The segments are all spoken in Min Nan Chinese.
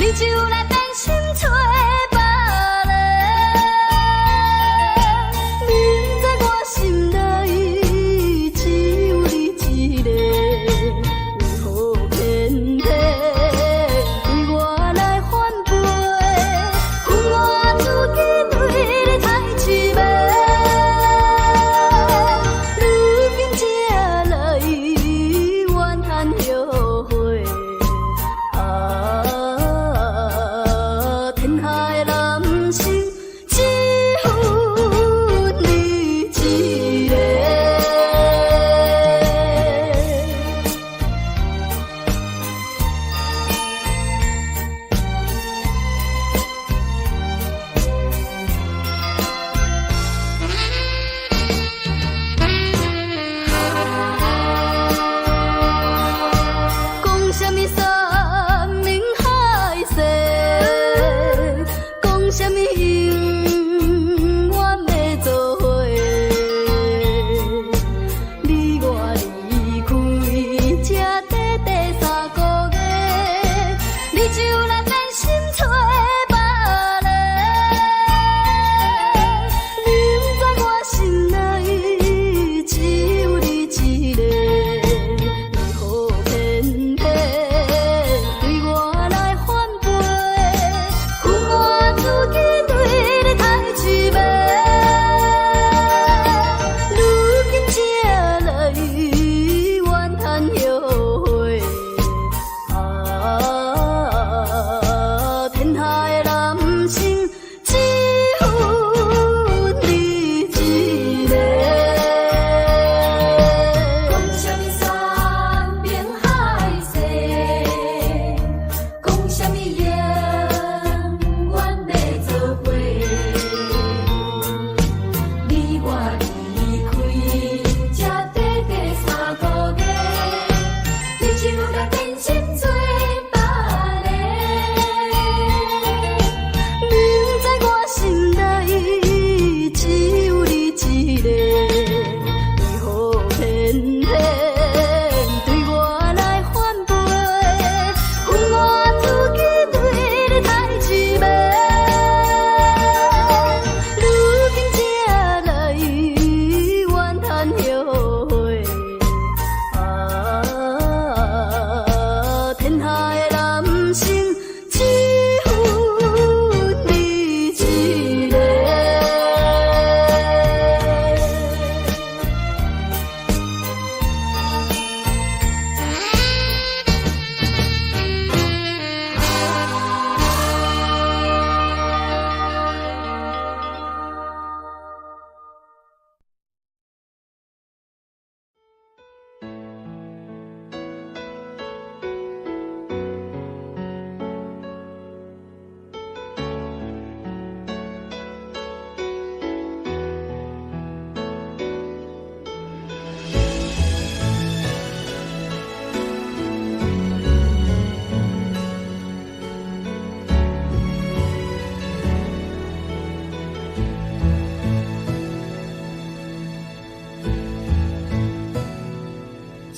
你就來變心揣別个。明知我心內只有你一个，為何偏偏對我來反背？分我自己對你刣一暝，如今才來怨恨後悔。啊，天下的男生只分你一個。講啥物山盟海誓，講啥物永遠欲做伙。你我離開這短短3個月，你就來變心揣別个。明知我心內只有你一個，為何偏偏對我來反背？分我自己對你刣一暝，如今才來怨恨後悔。啊，天下的男生只分你一個。講啥物山盟海誓，講啥物永遠欲做伙。你我離開這短短3個月，你就來變心揣別个。明知我心內只有你一個，為何偏偏對我來反背？分我自己對你刣一暝，如今才來怨恨後悔。啊，天下的男生只分你一個。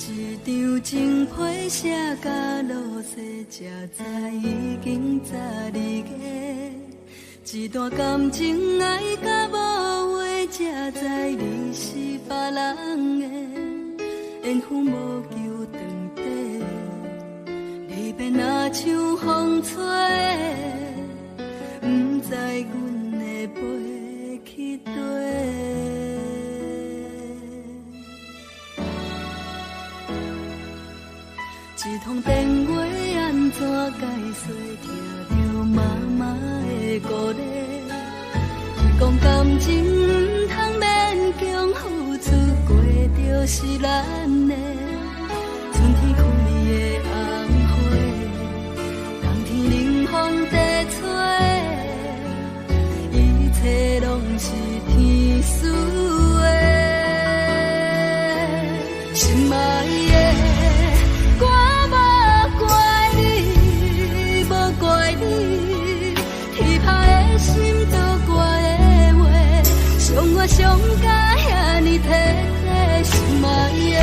一張情批寫甲落雪，才知已經12個。一段感情愛甲無話，才知你是別人的。緣分無求長短，離別若像風吹，不知阮會飛去佗。一通電話按怎解說？聽著媽媽的鼓勵，伊講感情毋通勉強付出，過就是咱的。春天開的紅花，冬天冷風在吹，一切攏是天賜的。心愛的，我無怪你，無怪你，鐵拍的心都怪的話，傷我傷甲遐爾徹底，心愛的。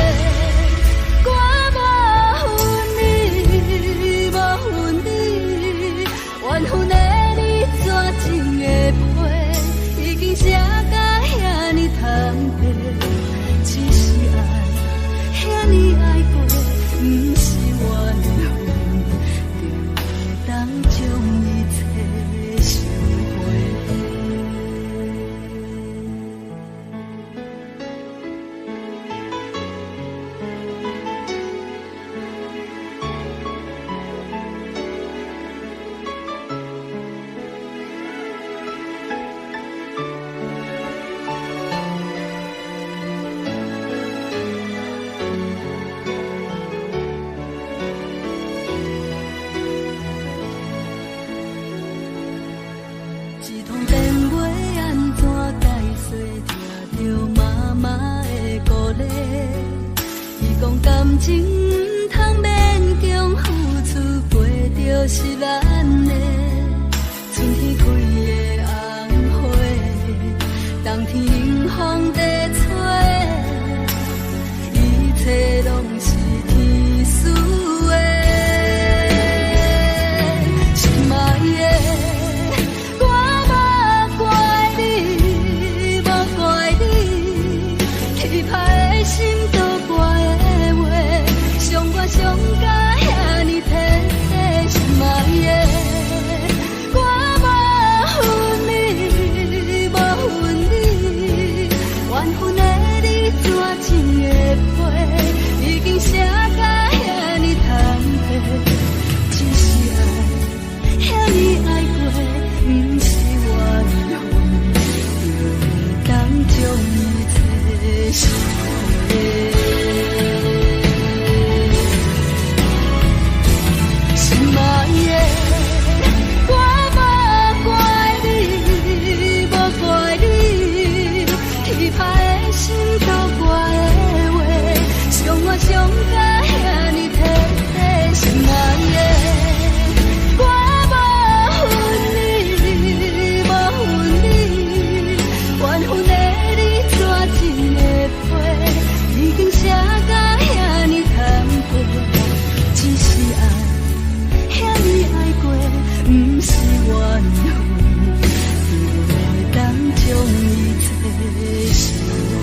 一通電話按怎解說？聽著媽媽的鼓勵，伊講感情毋通勉強付出，過就是咱的。春天開的紅花，冬天冷風在吹，一切攏是天賜的。心愛的，我無怪你，無怪你，氣歹的心倒掛的話，傷我傷甲遐呢徹底。心愛的，我無恨你，無恨你，緣分的你怎情的批，已經寫甲遐呢坦白，只是愛遐呢愛過，毋是緣分，就會當將一切收回。心愛的，我無怪你，無怪你，氣歹的心倒掛的話，傷我傷甲遐呢徹底。心愛的，我無恨你，無恨你，緣分的你怎情的批，已經寫甲遐呢坦白，只是愛遐呢愛過，毋是緣分，就會當將一切收回。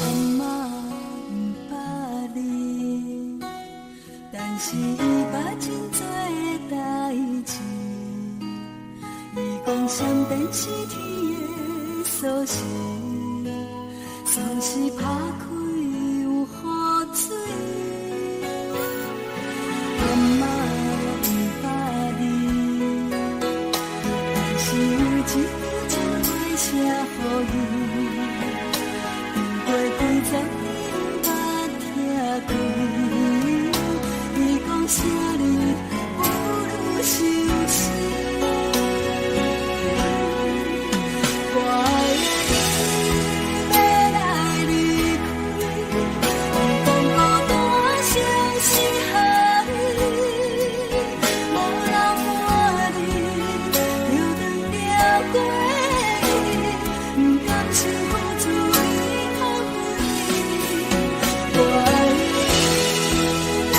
阿嬤毋捌你，但是伊捌真濟代誌。伊講閃電是天的鎖匙，鎖匙拍開有雨水。阿嬤毋捌你，但是有一句情話寫予伊。經過幾十年毋捌拆開，伊講啥你不如相信。我愛的伊欲來離開，伊講孤單傷心予伊，無人伴你，就斷了過去，毋甘心付出離予開。我愛的伊欲來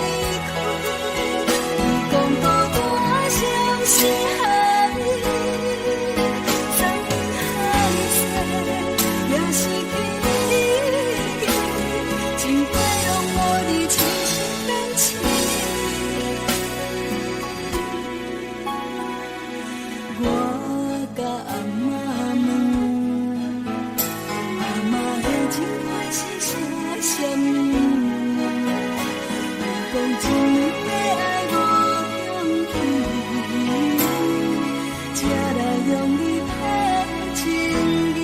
離開，伊講孤單傷心予伊，山盟海誓也是記憶，情話攏無你深深感情。我共阿嬤問，阿嬤的情話是啥啥物？伊講真的愛無勇氣，才來用你騙情義。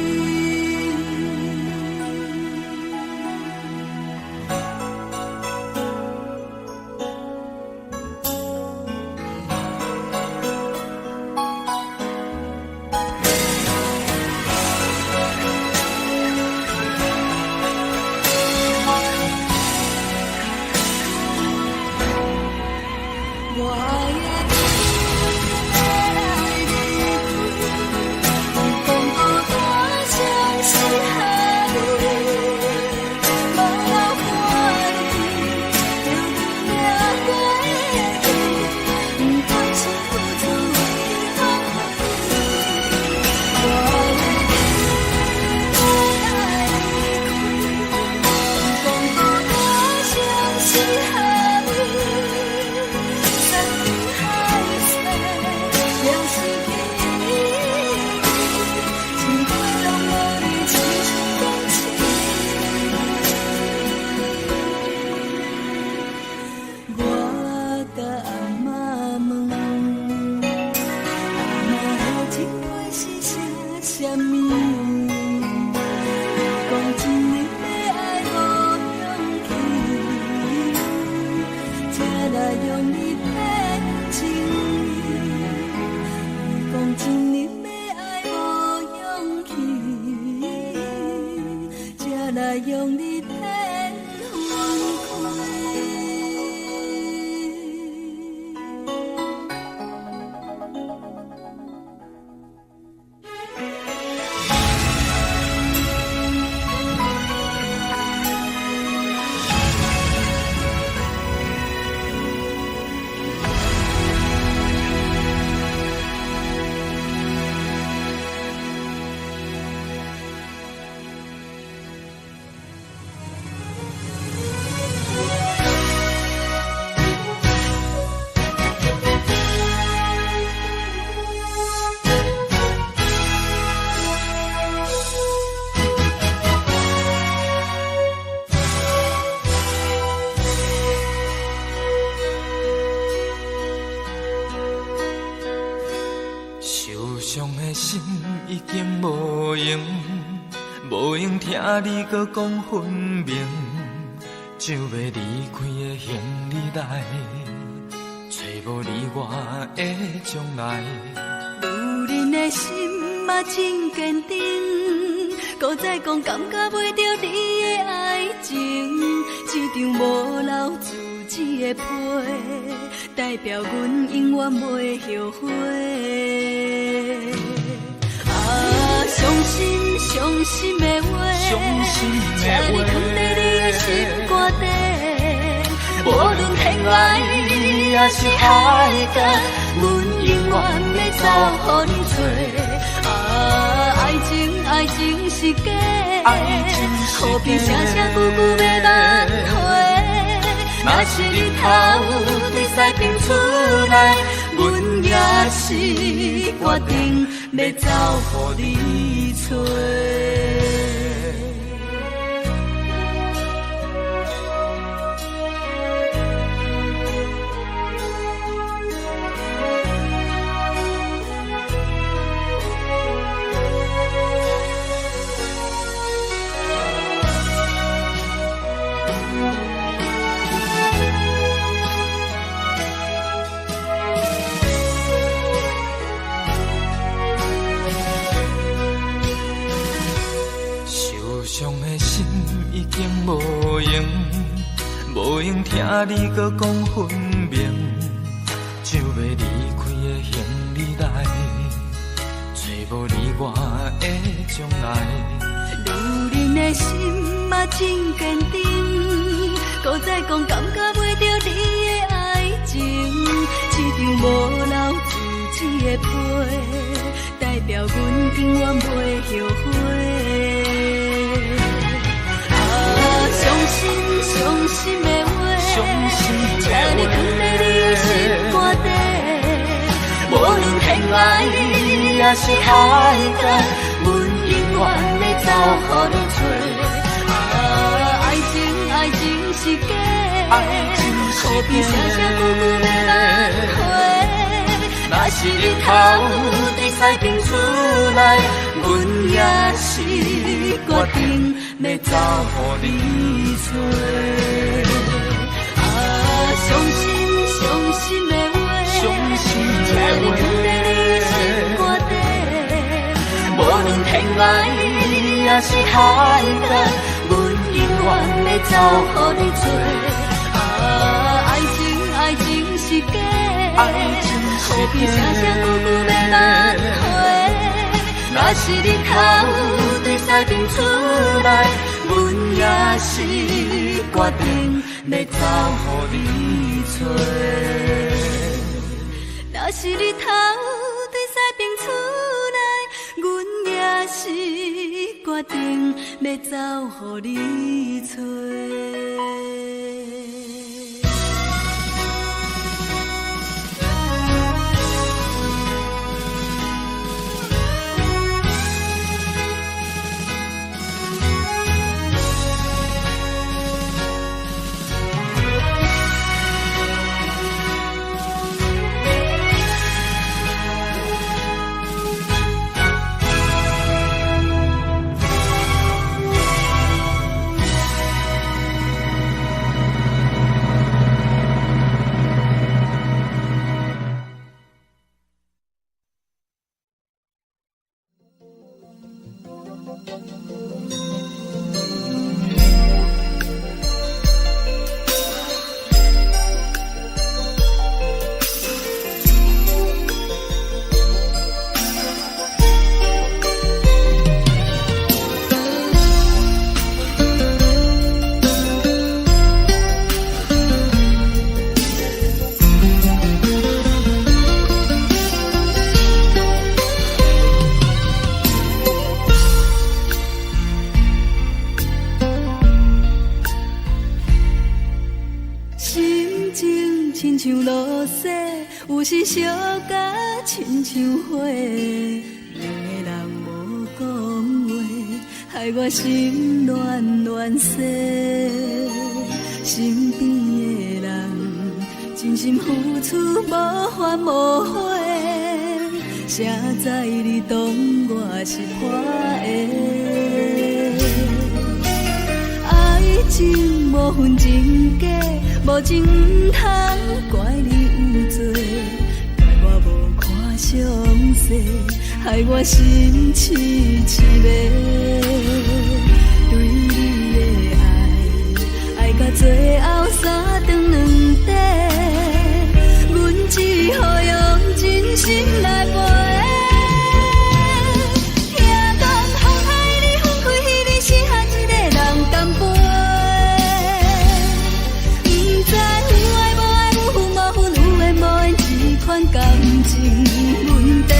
我愛的伊欲來離開，伊講孤單傷心予伊，無人伴你，就斷了過去，毋甘心付出離來用你騙情意。伊講一年的愛無勇氣，才來用你騙分開。受傷的心已經無閒，無閒聽你閣講分明，想欲離開的行李內，揣無你我的將來。女人的心嘛真堅定，閣再講感覺袂著你的愛情，這張無留住紙的批，代表阮永遠袂後悔。啊，傷心傷心的話，傷心請的你囥佇你的心肝底，無論天涯抑是海角，阮永遠欲走予你揣。啊，愛情愛情是假，何必聲聲句句欲挽回？若是日頭對西邊出來，阮也是決定欲走予你揣。受傷的心已經無閒，無閒聽你閣講分明，想欲離開的行李內，揣無你我的將來。女人的心嘛真堅定，閣再講感覺袂著你的愛情，這張無留住紙的批，代表阮永遠袂後悔。啊，傷心傷心的話，傷心請的你囥佇你的心肝底，無論天涯抑是海角，阮永遠欲走予你揣。啊，愛情愛情是假，何必聲聲句句欲挽回？若是日頭對西邊出來，阮也是決定欲走予你揣。啊，傷心傷心的話，傷心請你囥佇你的心肝底，無論天涯抑是海角，阮永遠欲走予你揣。啊，愛情愛情是假，何必聲聲句句欲挽回？若是日頭對西邊出來，阮也是決定欲走予你揣。若是日頭對西邊出來，阮也是決定欲走予你揣。落雪，有時燒甲親像火。兩个人無講話，害我心亂亂踅。身邊的人真心付出，無怨無悔，誰知你當我是破的。愛情無分真假，無情毋通怪你有罪，怪我無看詳細，害我心痴痴迷。對你的愛，愛到最後三長兩短，阮只好用真心來陪。聽講風愛你分開彼日是和一个人乾杯，毋知有愛無愛，有分無分，有緣無緣，這款感情問題。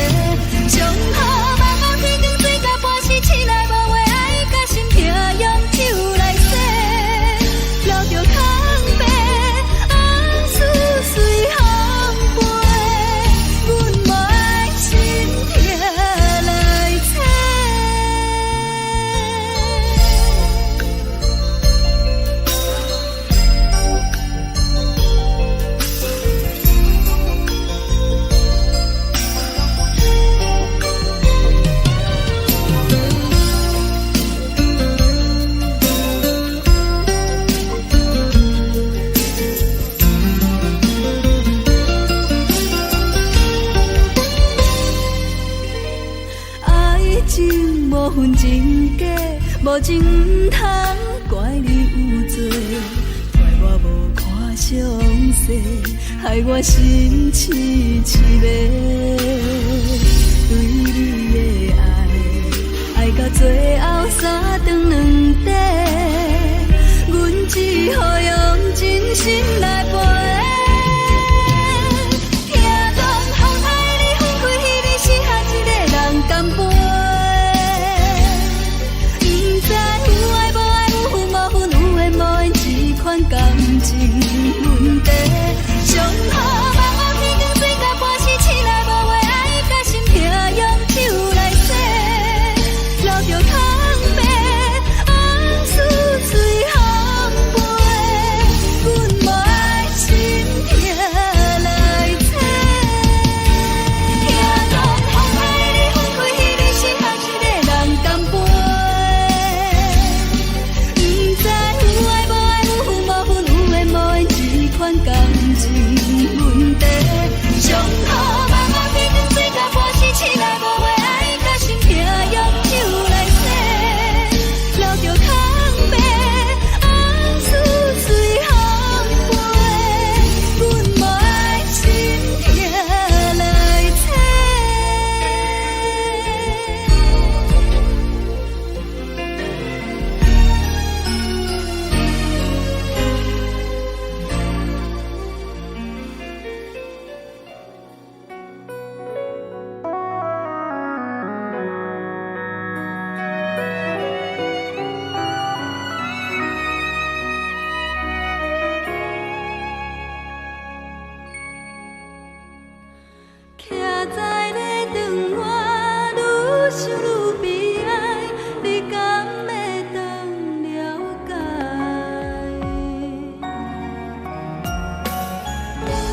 上好夢到天光水到半死，痴來無話，愛甲心疼用酒來洗，留著空白，往事隨風飛，阮無愛心疼來猜。愛情無分真假，無情毋通怪你有罪，怪我無看詳細，害我心痴痴迷。對你的愛，愛到最後三長兩短，阮只好用真心來陪。聽講風愛你分開彼日是和一個人乾杯，毋知有愛無愛，有分無分，有緣無緣，這款感情問題。上好夢到天光水到半死，痴來無話，愛甲心疼用酒來洗，留著空白，往事隨風飛，阮無愛心疼來猜。聽講風愛你分開彼日是和一個人乾杯，毋知有愛無愛，有分無分，有緣無緣，這款感情問題。上好夢到天光水到半死，痴來無話，愛甲心疼用酒來洗，留著空白，往事隨風飛，阮無愛心疼來猜。徛在咧窗外，愈想愈悲哀，你敢會當了解？若欲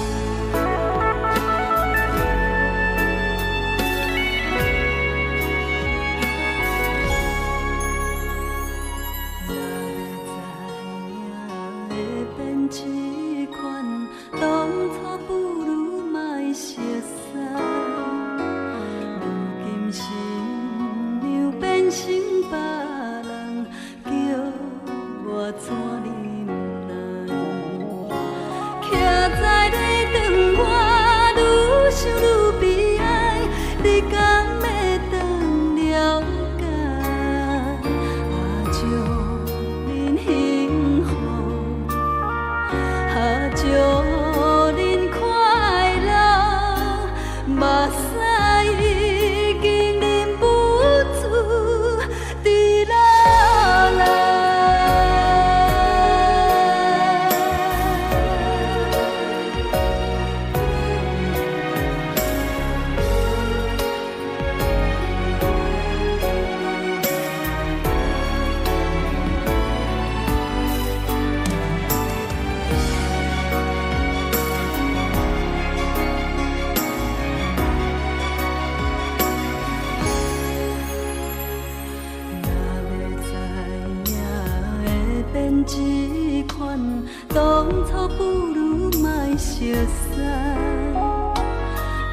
知影會變這款，當初不如莫熟似。如今心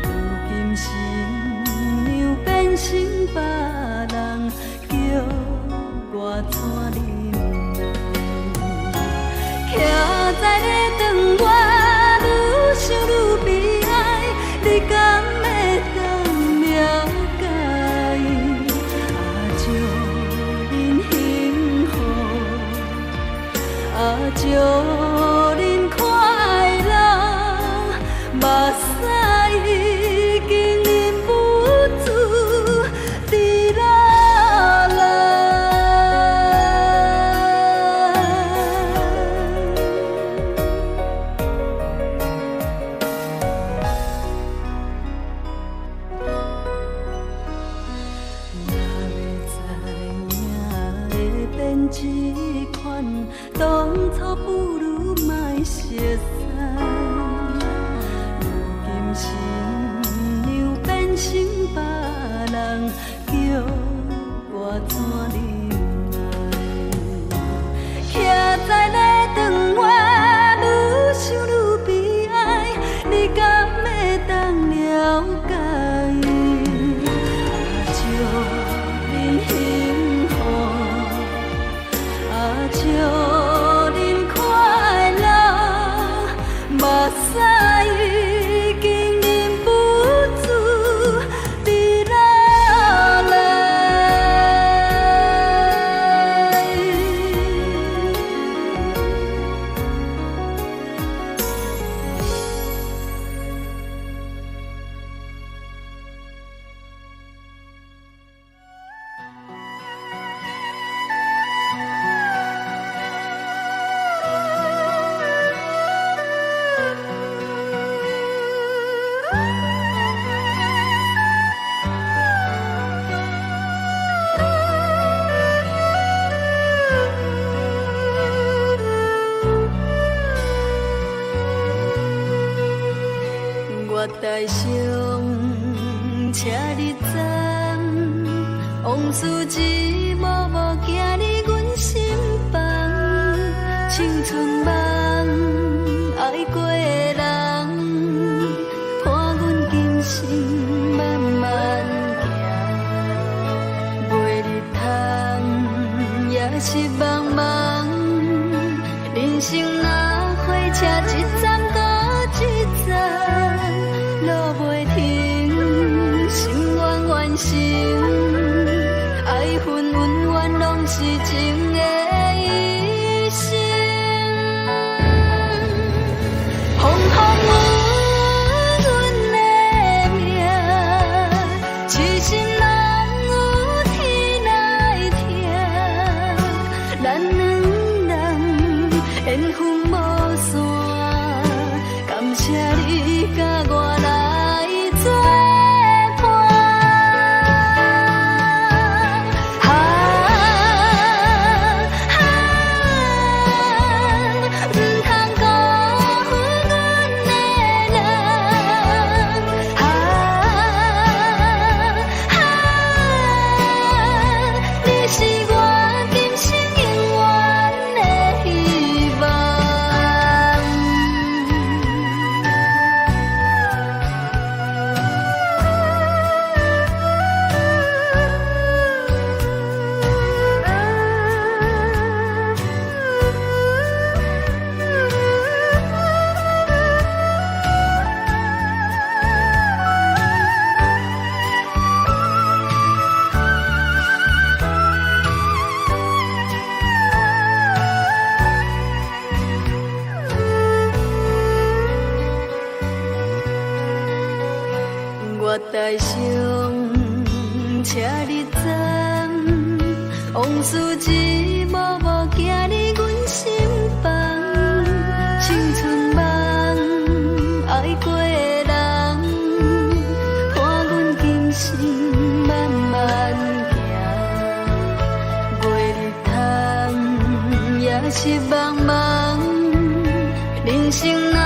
如今新娘變成別人，叫我怎忍耐？徛在咧窗外，愈想愈悲哀，你敢會當了解？啊，祝恁幸福，啊，祝恁快樂，目屎已經忍不住直落來。若欲知影會變這款，當初不如莫熟似。如今新娘變成別人，叫我怎忍耐？徛在咧窗外，愈想愈悲哀，你敢會當了解？啊，祝恁幸福，啊，祝恁快樂，目屎已經忍不住直落來。月台上車日站，往事一幕幕行入阮心房。青春夢，愛過的人，伴阮今生慢慢行。袂日通，也是茫茫，人生若火車一站閣一站，路袂停，心願完成，愛恨恩怨攏是情的醫生。風風雨阮的命，痴心人有天來疼，咱兩人緣分無散，感謝你佮我來做伴。啊啊，毋通辜負阮的人。啊啊，你是我今生永遠的希望。月台上車日站，往事一幕幕行入阮心房。青春夢，愛過的人，伴阮今生慢慢行。袂日通，也是茫茫，人生若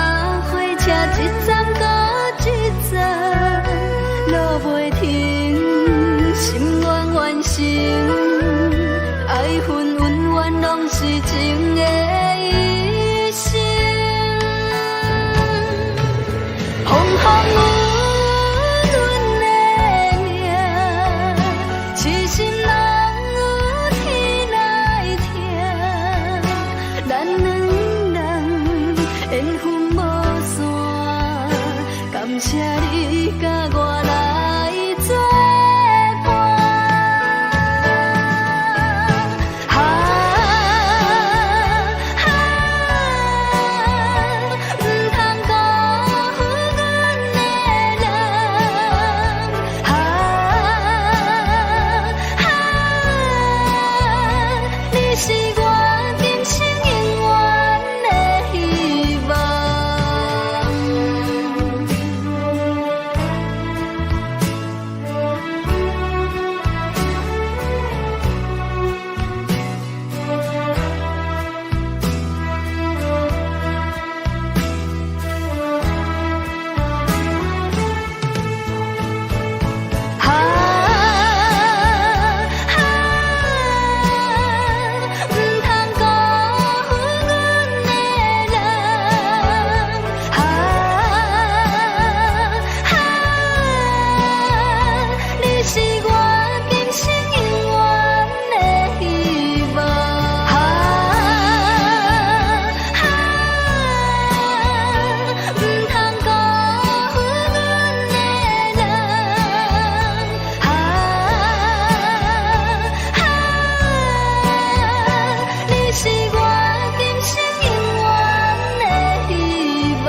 火車一站閣一站，路袂停，心願完成，愛恨恩怨攏是情的醫生。感謝你佮我來做伴。啊啊，毋通辜負阮的人。啊啊，你是我今生永遠的希望。啊啊，毋通辜負阮的人。啊啊，你是我今生永遠的希望。啊啊，毋通辜負阮的人。啊啊，你是我今生永遠的希望。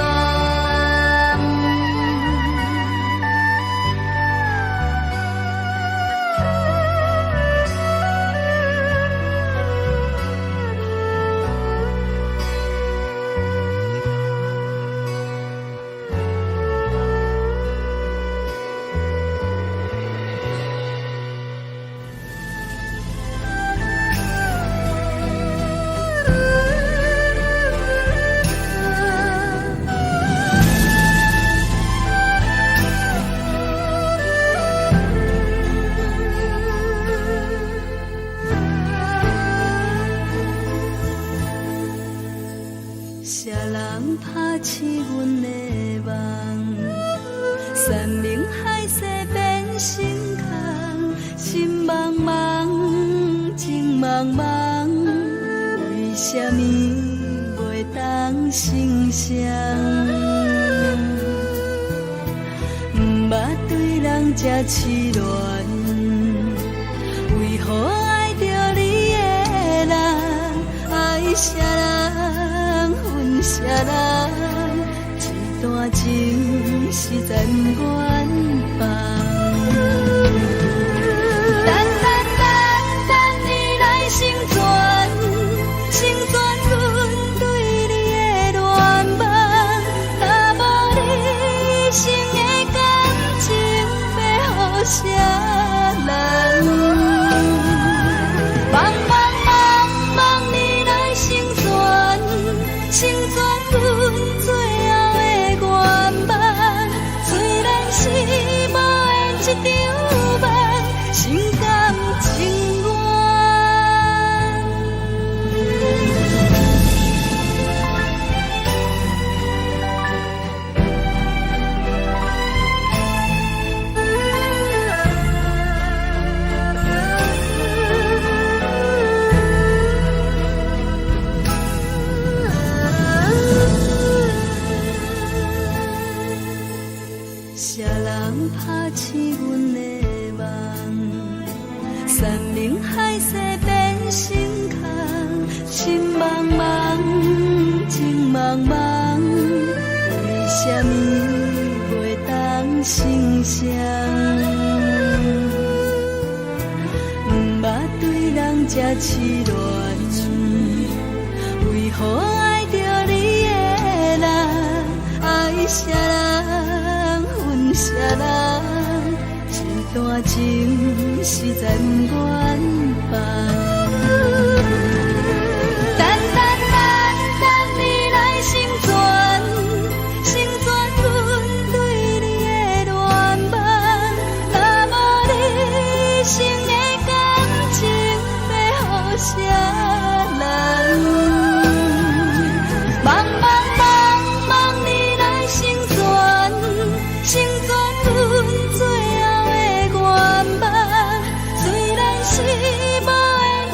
誰人拍醒阮的夢？山盟海誓變成空，心茫茫，情茫茫，為啥物袂當成雙？毋捌對人這癡戀，為何愛著你的人？愛誰人，恨誰人？這段情實在毋願放。等等等等你來成全，成全阮對你的願望。若無你，一生的感情欲予誰人？望望望望你來成全，成全阮最後的願望。雖然是無緣一場夢，心甘情願。誰人拍醒阮的夢？山盟海誓變成空，心茫茫，情茫茫，為啥物袂當成雙？毋捌對人這癡戀，為何愛著你的人？愛誰人，恨誰人？這段情實在毋願放。等等等等你來成全，成全阮對你的願望。若無你，一生的感情欲予誰人？望望望望你來成全，成全阮最後的願望。雖然是無緣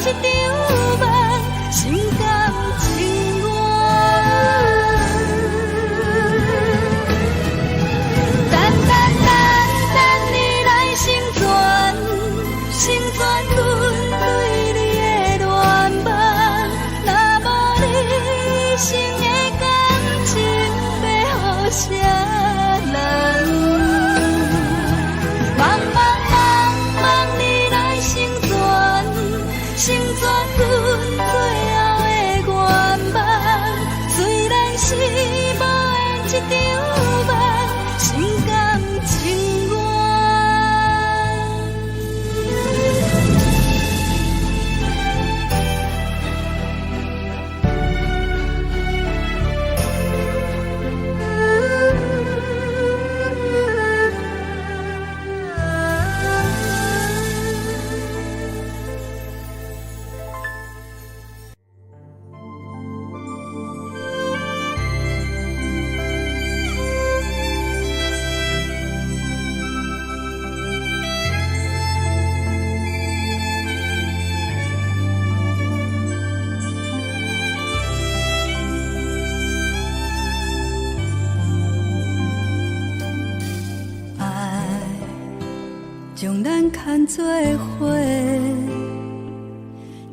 將咱牽做伙，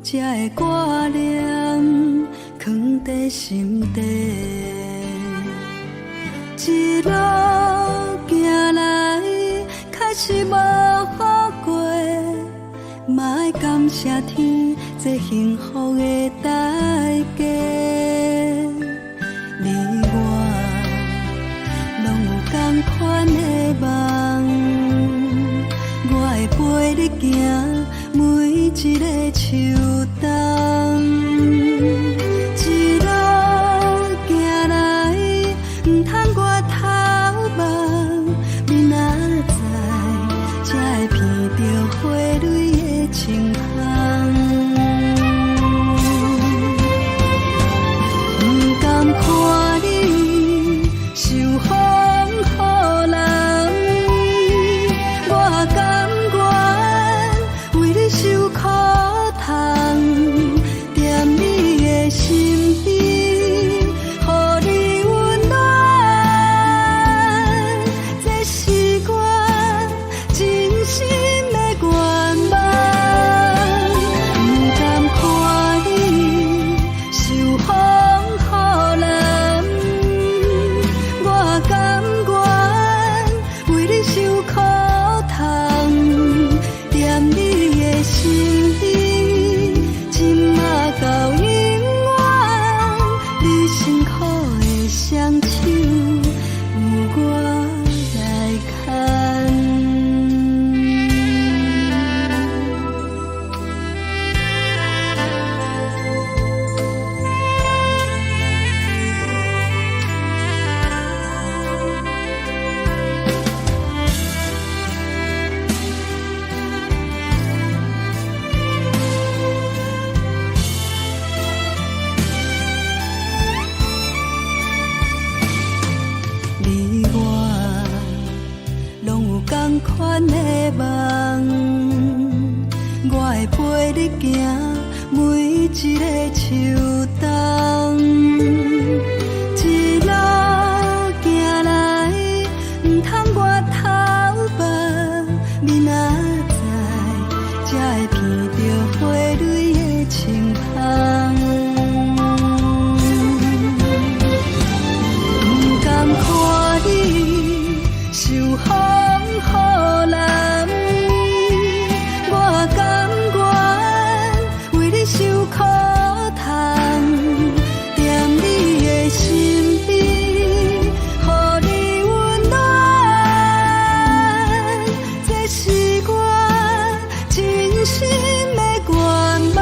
才會掛念囥佇心底。一路行來，確實無好過，嘛愛感謝天，這幸福的代價。你我攏有仝款的夢，我會陪你行每一个秋冬。一路行來，毋通回頭望，明仔載才會闻著花蕊的清香。毋甘看你受風雨淋，我甘願為你受苦痛，踮你的身邊，予你溫暖。這是我真心的願望。毋甘看你受風雨淋，我甘願為你受苦痛，踮你的身邊，這馬到永遠，你辛苦的雙手有我來牽。你我攏有仝款的夢，我會陪你行每一个秋冬。一路行來，毋通回頭望，明仔載才會闻著花蕊的清香。毋甘看你受風雨淋，我甘願為你受苦痛，踮你的身邊，予你溫暖。這是我真心的願望。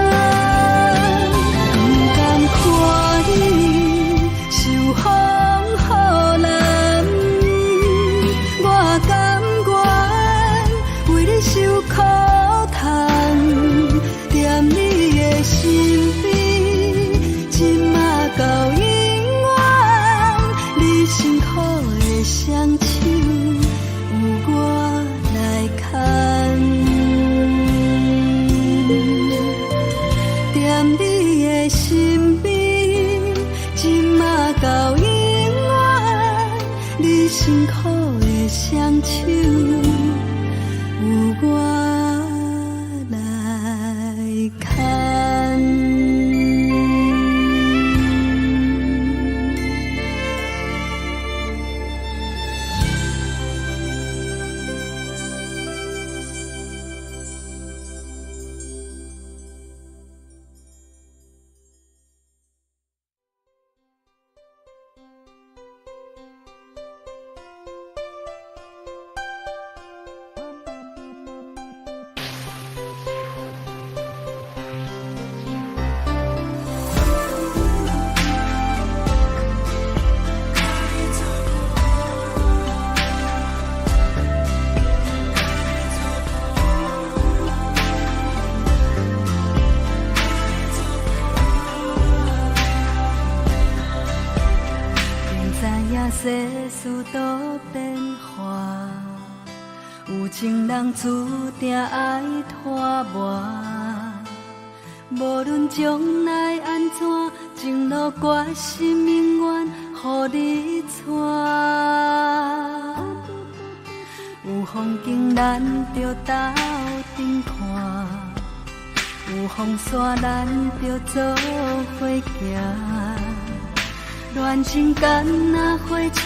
毋甘看你受風雨淋，我甘願為你受苦痛，踮你的身邊，這馬到永遠，你辛苦的雙手有我來牽。踮你的身邊，這馬到永遠，你辛苦的雙手有我來牽。知影世事多變化，有情人注定愛拖磨。無論將來按怎，情路決心永遠予你帶。有風景咱著鬥陣看，有風沙咱著做伙行。戀情敢若火車，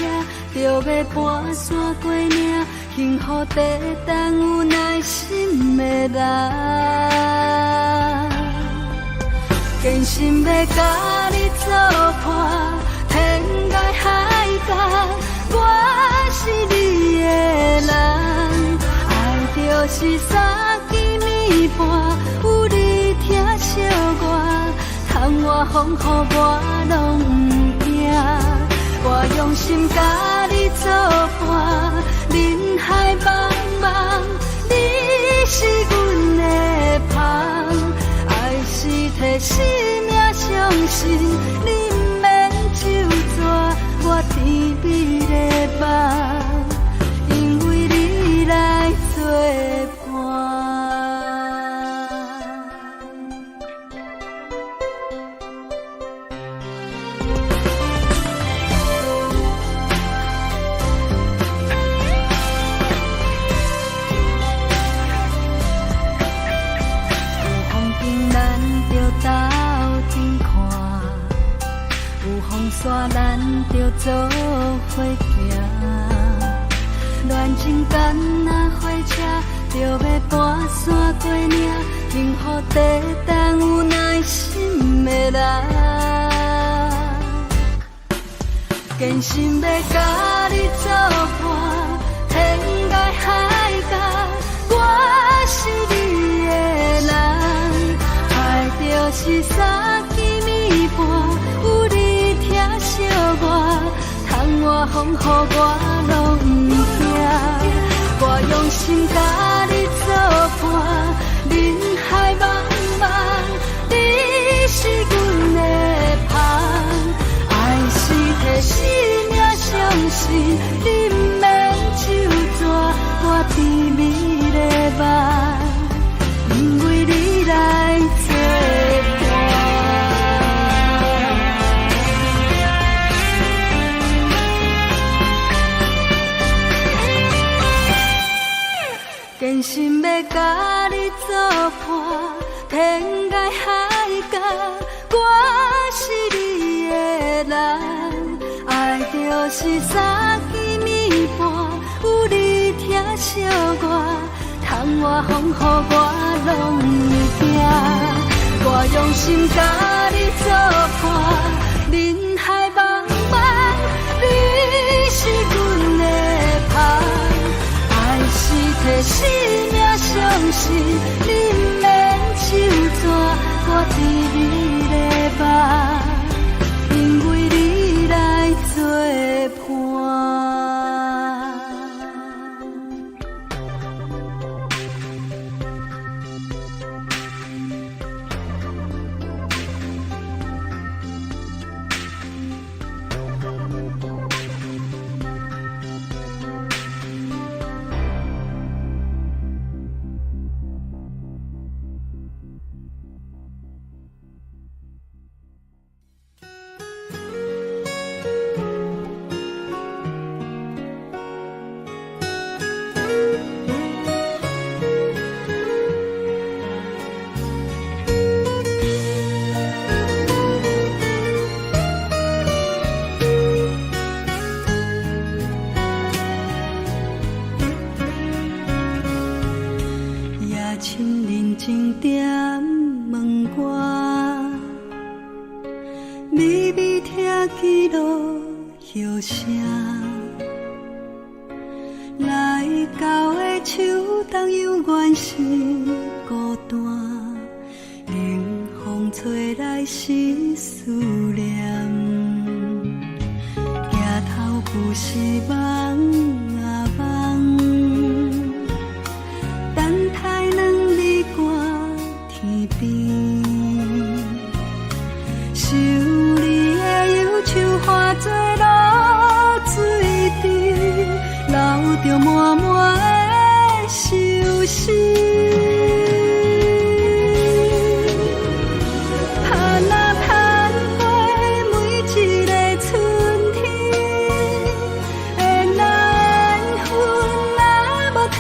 著欲跋山過嶺，幸福佇等有耐心的人。堅心欲佮你做伴，天涯海角，我是你的人。愛就是三更暝半，有你疼惜我，窗外風雨我攏毋驚。我用心佮你做伴，人海茫茫，你是阮的芳。愛是提生命相信，你毋免咒詛，我甜美的夢，因為你來做伴。有風景咱著鬥陣看，有風沙咱著做伙行。戀情敢若火車，著欲跋山過嶺，幸福佇等有耐心的人。堅心欲佮你做伴，天涯海角，我是你的人。愛就是三更暝半，有你疼惜我，窗外風雨我攏毋驚。我用心佮你做伴，人海茫茫，你是阮的芳。愛是提生命相信，你毋免咒詛，我甜美的夢，因為你來做伴。堅心欲佮你做伴，天涯海角，我是你的人。愛就是三更暝半，有你疼惜我，窗外風雨我攏毋驚。我用心佮你做伴，人海茫茫，你是阮的芳。愛是提生命相信，你毋免咒詛，我甜美的夢，因為你來做伴。夜深人靜點問我，微微聽起落雨聲，來到的秋冬猶原是孤單，冷風吹來是思念，行頭不是夢啊夢。等待兩字掛天邊，想你的憂愁化作露水滴，留著滿滿的相思。盼啊盼過每一個春天，緣啊緣分啊無提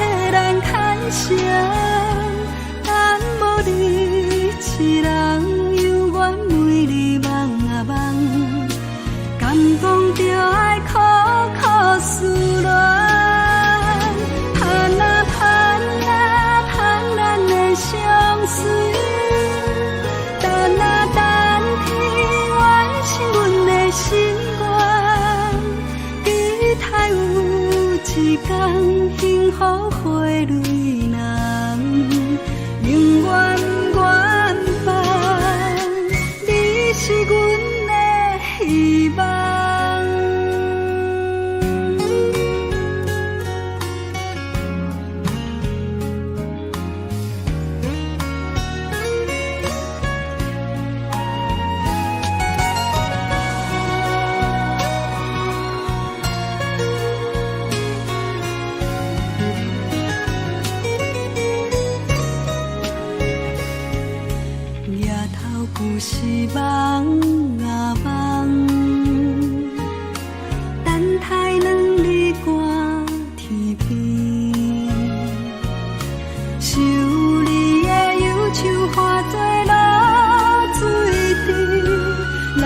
一工幸福花蕊濃，永遠願放，你是阮的希望。抬頭舊是夢啊夢，等待兩日寒天邊，想你的憂愁化作露水滴，留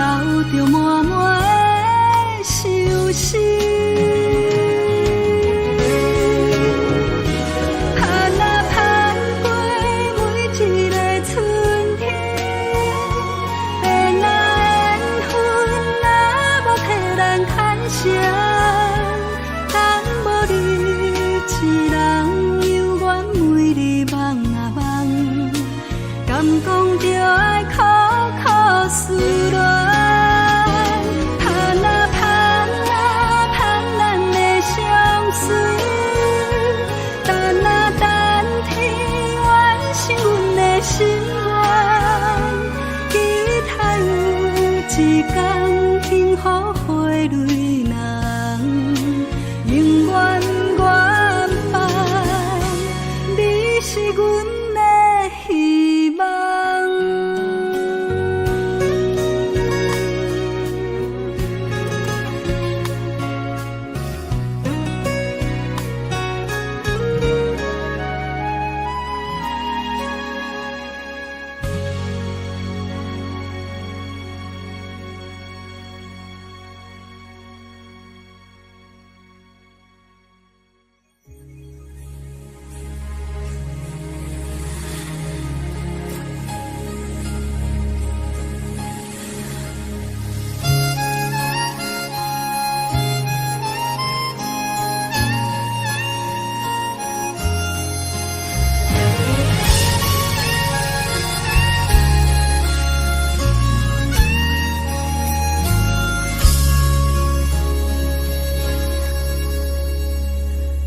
著滿滿的相思。盼啊盼過每一个春天，變啊緣分若無替咱牽成，等無你一人猶原每日夢啊夢，敢講著愛苦苦思戀。盼啊盼啊盼咱的相隨，等啊等天完成阮的心願，期待有一工幸福花蕊濃，永遠願放，你是阮的希望。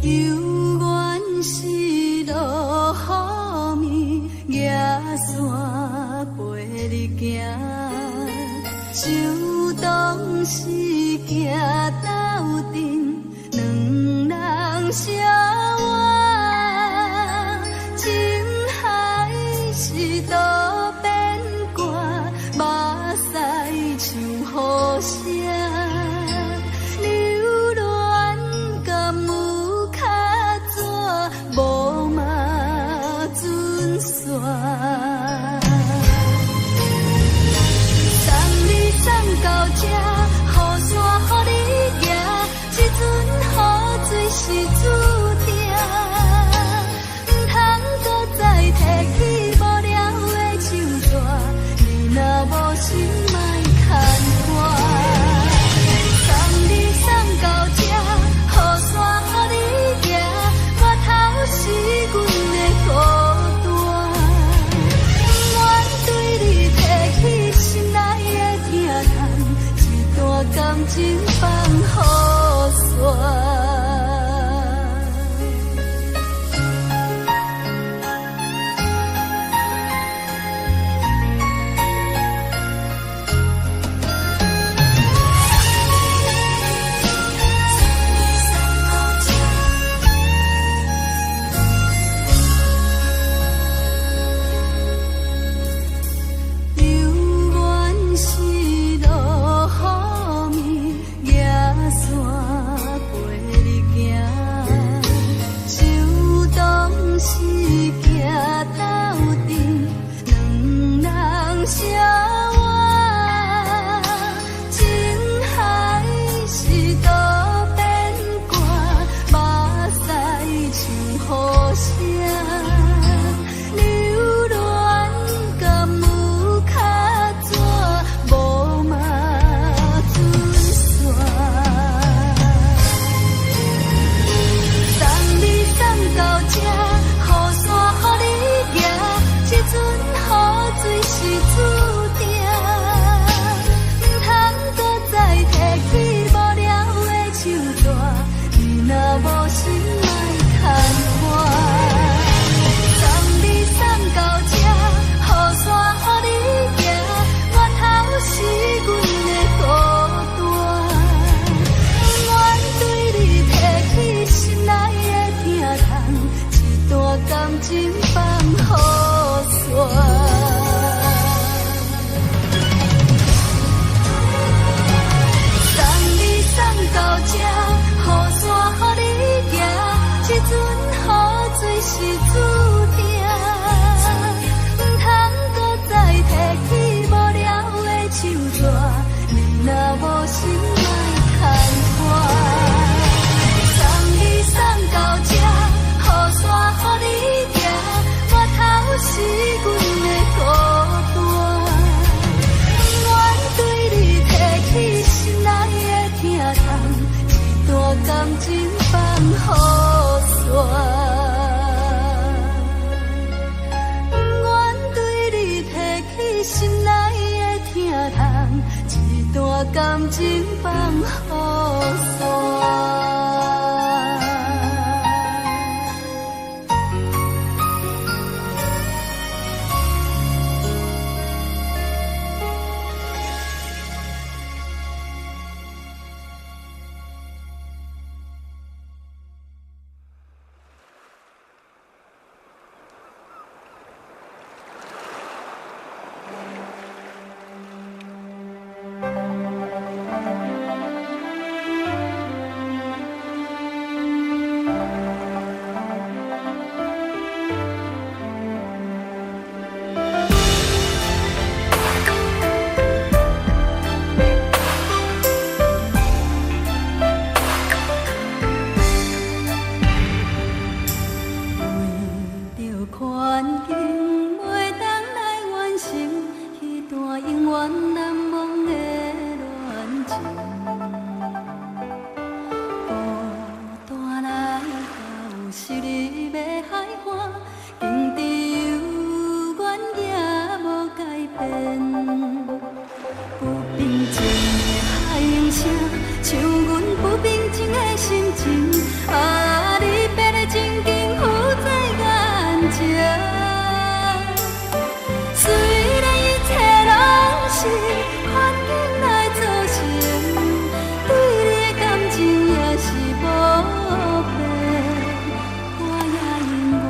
猶原是落雨暝，举傘陪你行，就當是行鬥陣，兩人相偎。情海是渡邊歌，目屎像雨聲。留戀敢有較怎無嘛準線？送你送到這，雨傘予你举，感情放予散。送你送到這，雨傘予你行，這陣雨水是注定，毋通閣再提起無聊的手紙，你若無心莫牽拖。送你送到這，雨傘予你行，回頭是阮的孤單。不願對你提起心內的疼痛，這段感情放予散。不願對你提起心內的疼痛，這段感情放予散。為著環境袂當來完成彼段永遠難忘的戀情，孤單來到昔日的海岸，景致猶原也無改變。不平靜的海湧聲，像阮不平靜的心情。啊，離別的情景浮在眼前。雖然一切攏是環境來造成，對你的感情也是無變，我也永遠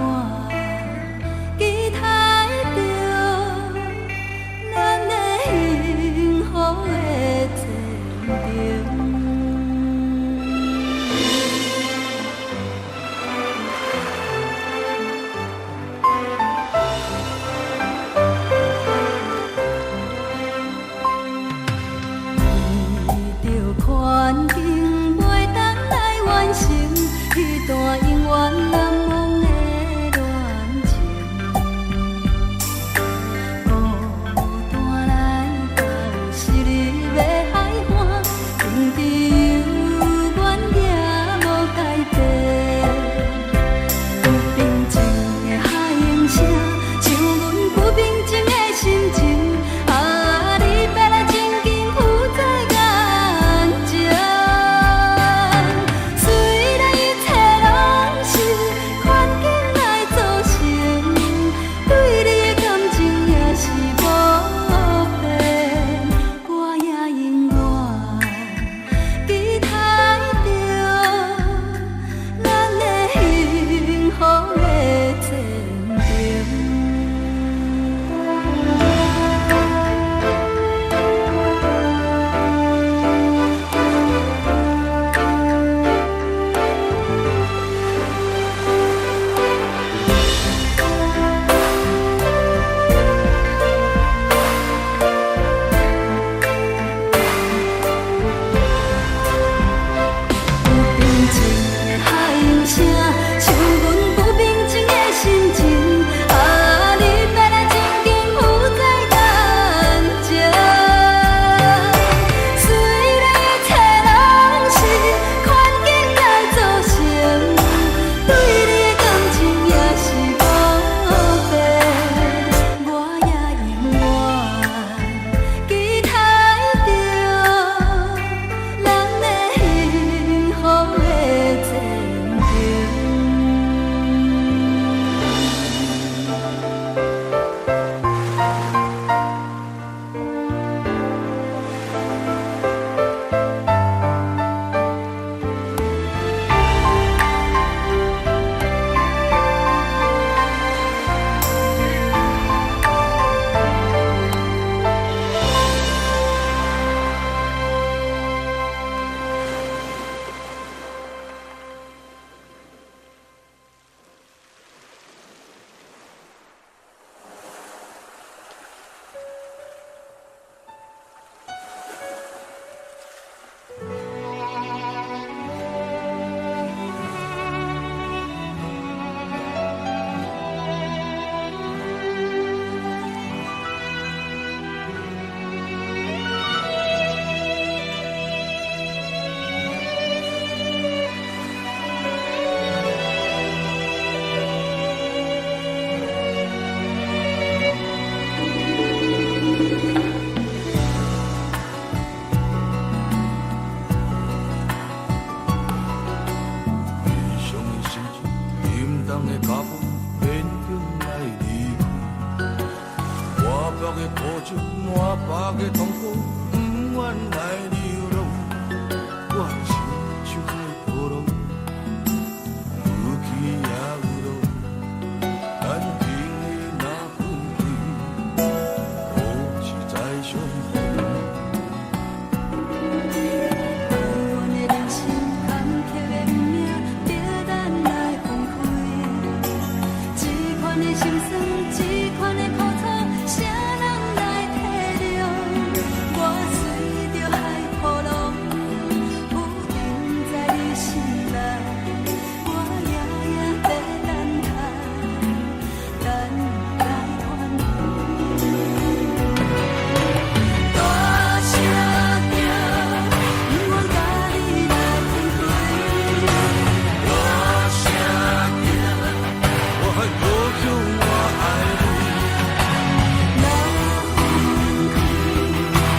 重的腳步，勉強來離開。滿腹的苦酒，滿腹的痛苦，不願來流浪。我親像海波浪，有起也有落，咱情義若分開，何時再相逢？哀怨的人生，坎坷的命，逼咱來分開。這款的心酸，這款的苦楚，啥人來體諒？我隨著海波浪，浮沉在你心內，我夜夜在等待，等來團圓。大聲叫，不願佮你來分開。大聲叫，我無求我愛你。若分開，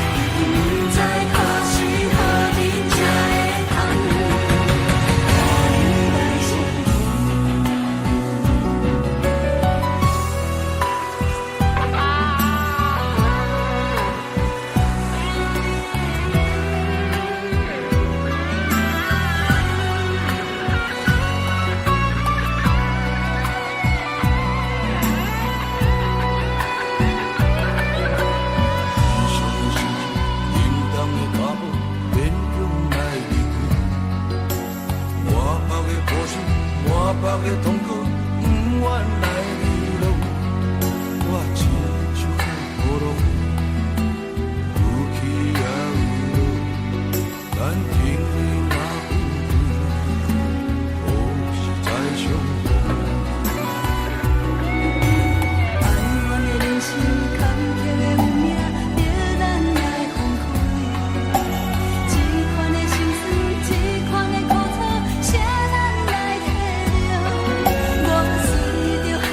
已經不知何時何地才會通佮你來相逢。悲傷的心情，沉重的腳步，勉強來離開。滿腹的苦水，滿腹的痛苦，不願來流浪。我親像海波浪，有起也有落，咱情義若分開，何時再相逢？哀怨的人生，坎坷的命，逼咱來分開。這款的心酸，這款的苦楚，啥人來體諒？我隨著海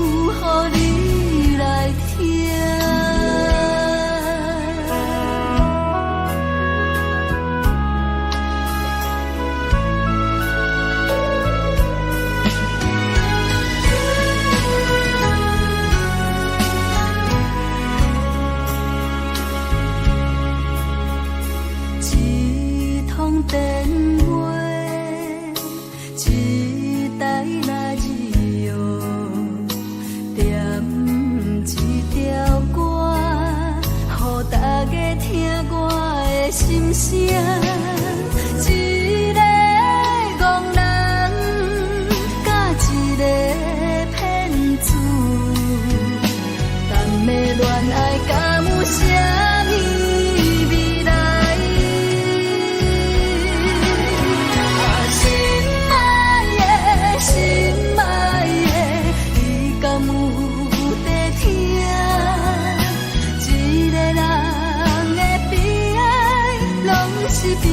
予你來聽。一通電話，一台radio，點一條歌，予大家聽我的心聲。一个戇人，佮一个騙子，談的戀愛敢有啥物未來？啊，心愛的，心愛的，你敢有在聽？一個人的悲哀，攏是被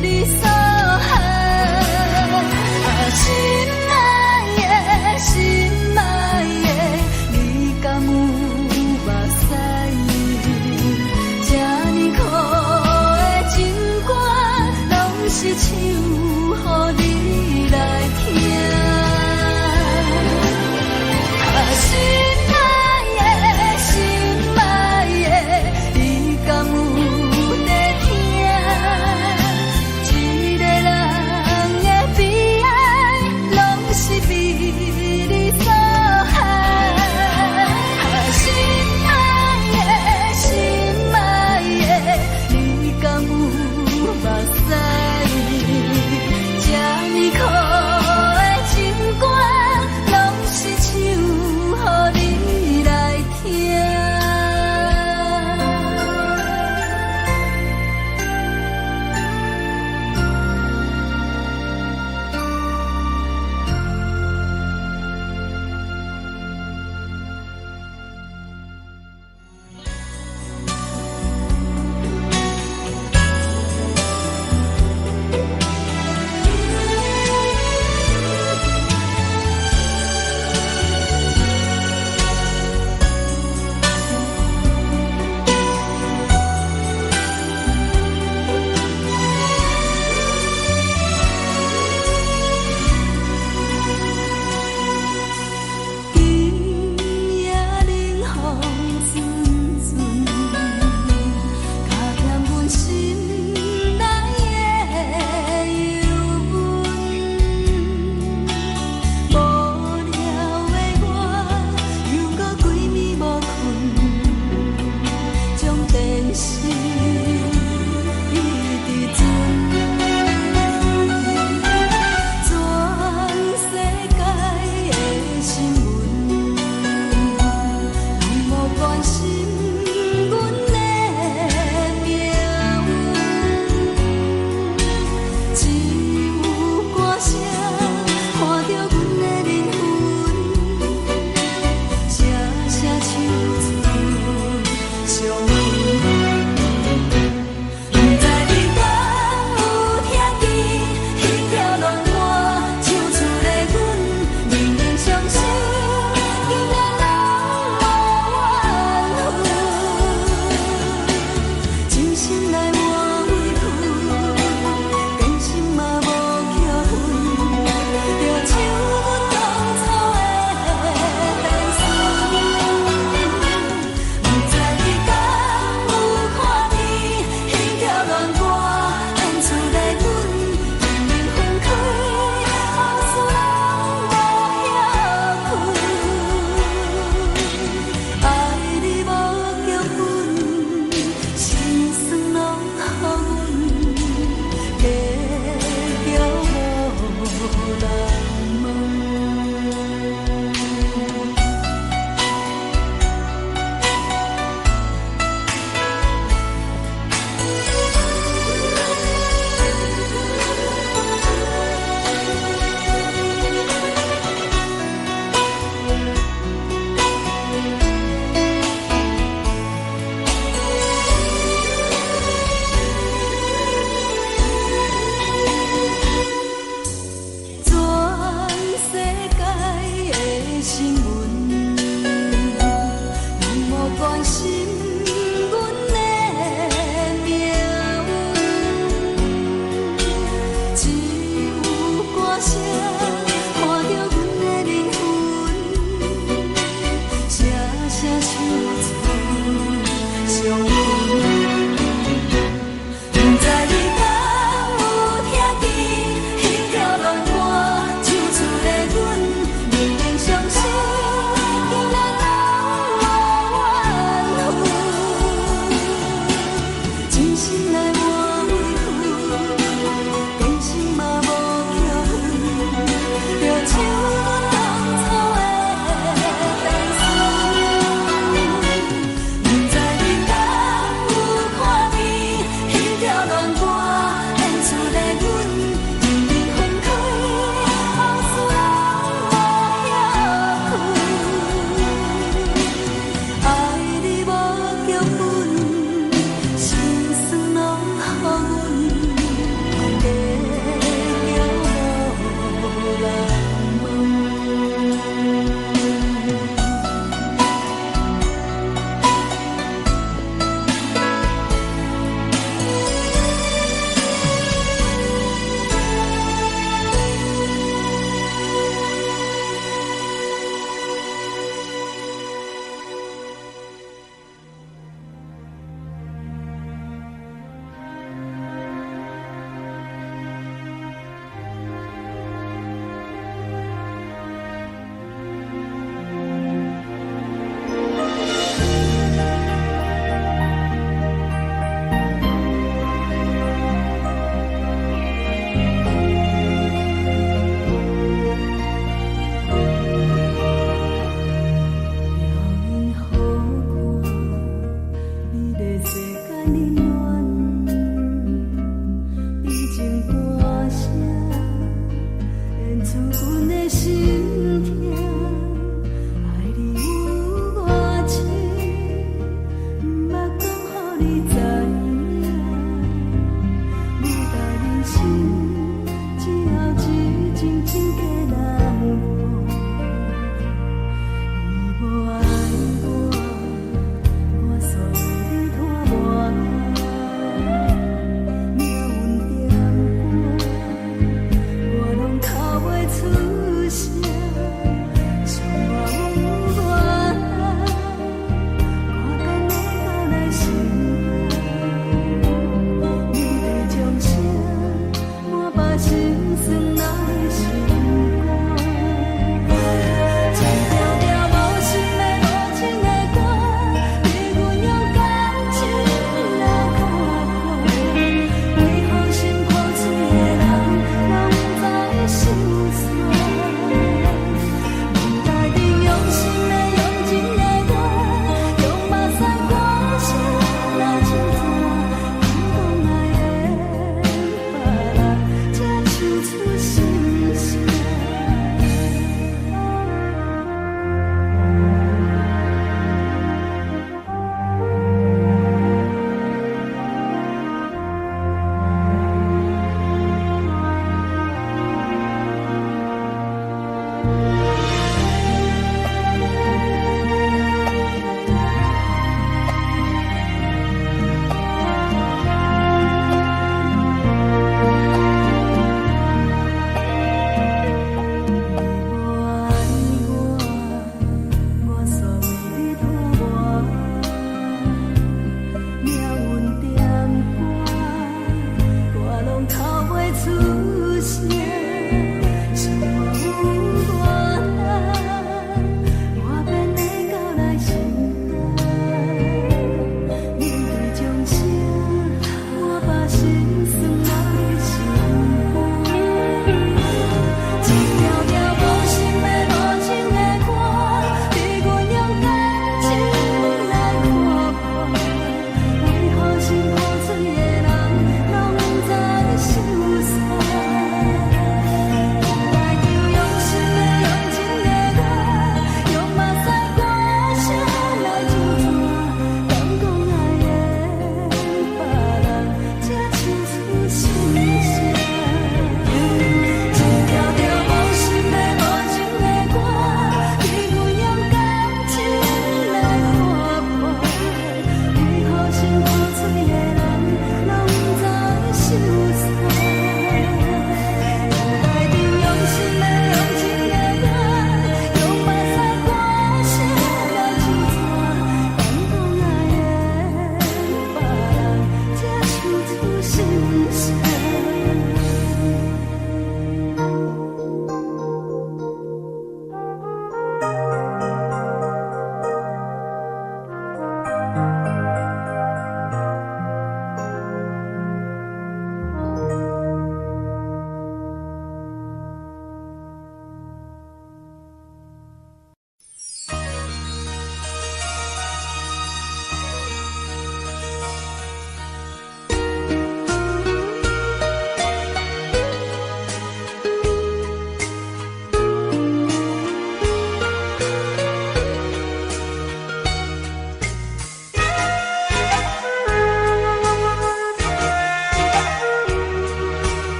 你所害。啊，心愛的，心愛的，你敢有目屎？這呢苦的情歌，攏是唱予你來聽。啊，心愛的，心愛的，你敢有在聽？一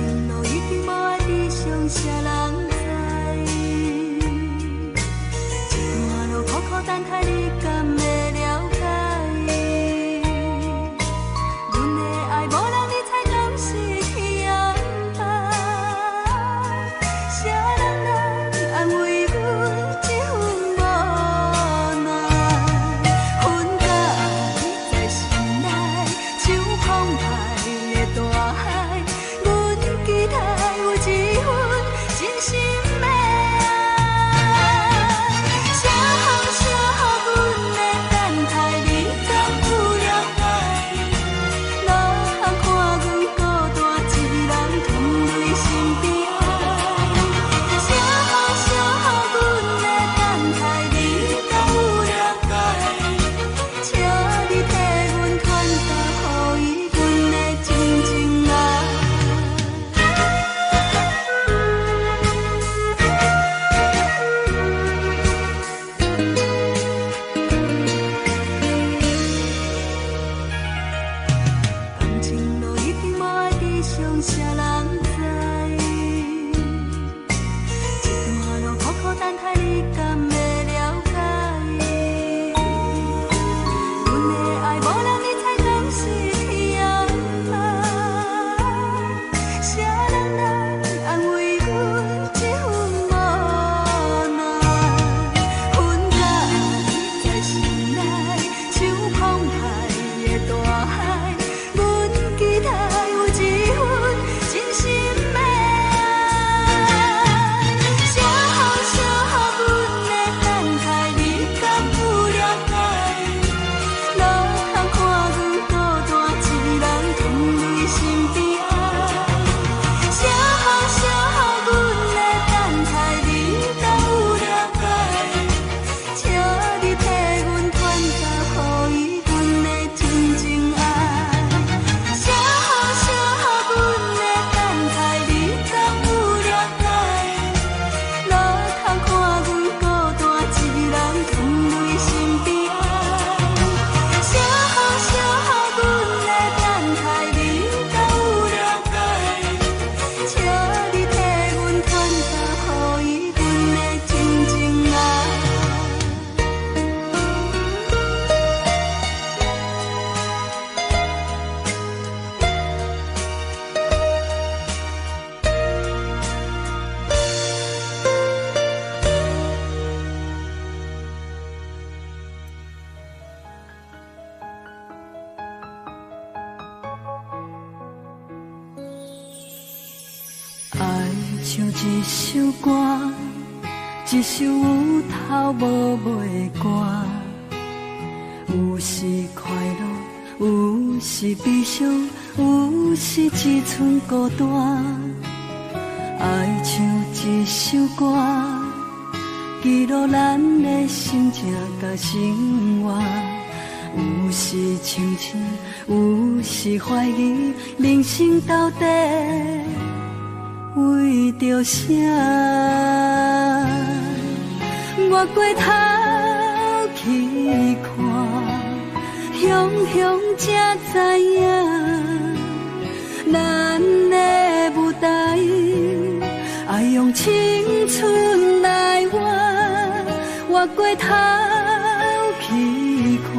情路已經無愛佇上，啥人知？這段路苦苦等待，你敢會了解？阮的愛無人理睬，敢是去安排？啥人來安慰阮這份無奈？恨甲愛在心內，像澎湃的大海。阮期待有一份真心的愛。啥予啥予阮的等待，你敢有了解？哪通看阮孤單一人吞淚心悲哀？啥予啥予阮的等待，你敢有了解？請你替阮傳達予伊阮的真情愛。感情路已經無愛佇上，啥人知？這段路苦苦等待，你敢會了解？阮的愛無人理睬，敢是去安排？啥人來安慰阮這份無奈？恨甲愛在心內，像澎湃的大海。阮期待有一份真心的愛。啥予啥予阮的等待，你敢有了解？哪通看阮孤單一人吞淚心悲哀？啥予啥予阮的等待，你敢有了解？請你替阮傳達予伊阮的真情愛。啥予啥予阮的等待，你敢有了解？哪通看阮孤單一人吞淚心悲哀？啥予啥予阮的等待，你敢有了解？請你替阮傳達予伊阮的真情愛。愛像一首歌，一首有頭無尾的歌，有時快樂，有時悲傷，有時一寸孤單。愛像一首歌，記錄咱的心情佮生活。有時清醒，有時懷疑，人生到底為著啥？我回頭去看，雄雄才知影，咱的舞台愛用青春來換。我回頭去看，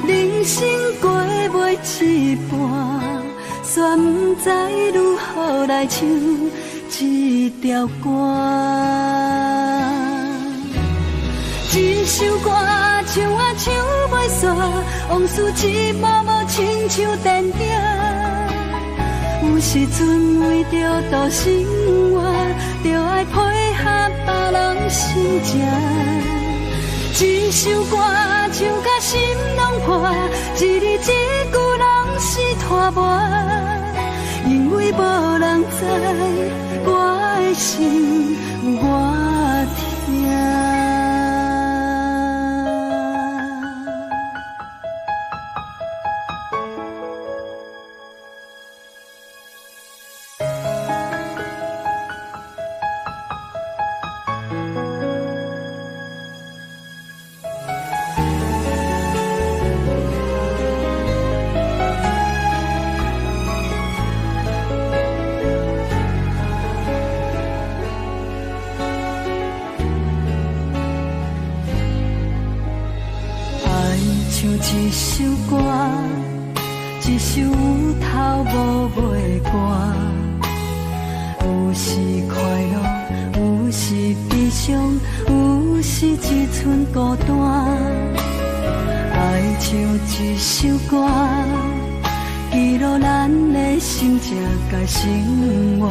人生過袂一半，煞毋知如何來唱這條歌。這首歌唱啊唱袂煞，往事一幕幕親像電影。有時陣為著度生活，著愛配合別人心情。這首歌唱甲心攏破，一字一句攏是拖磨，因為無人知我的心有偌疼。一首歌，一首有頭無尾的歌。有時快樂，有時悲傷，有時一寸孤單。愛像一首歌，記錄咱的心情佮生活。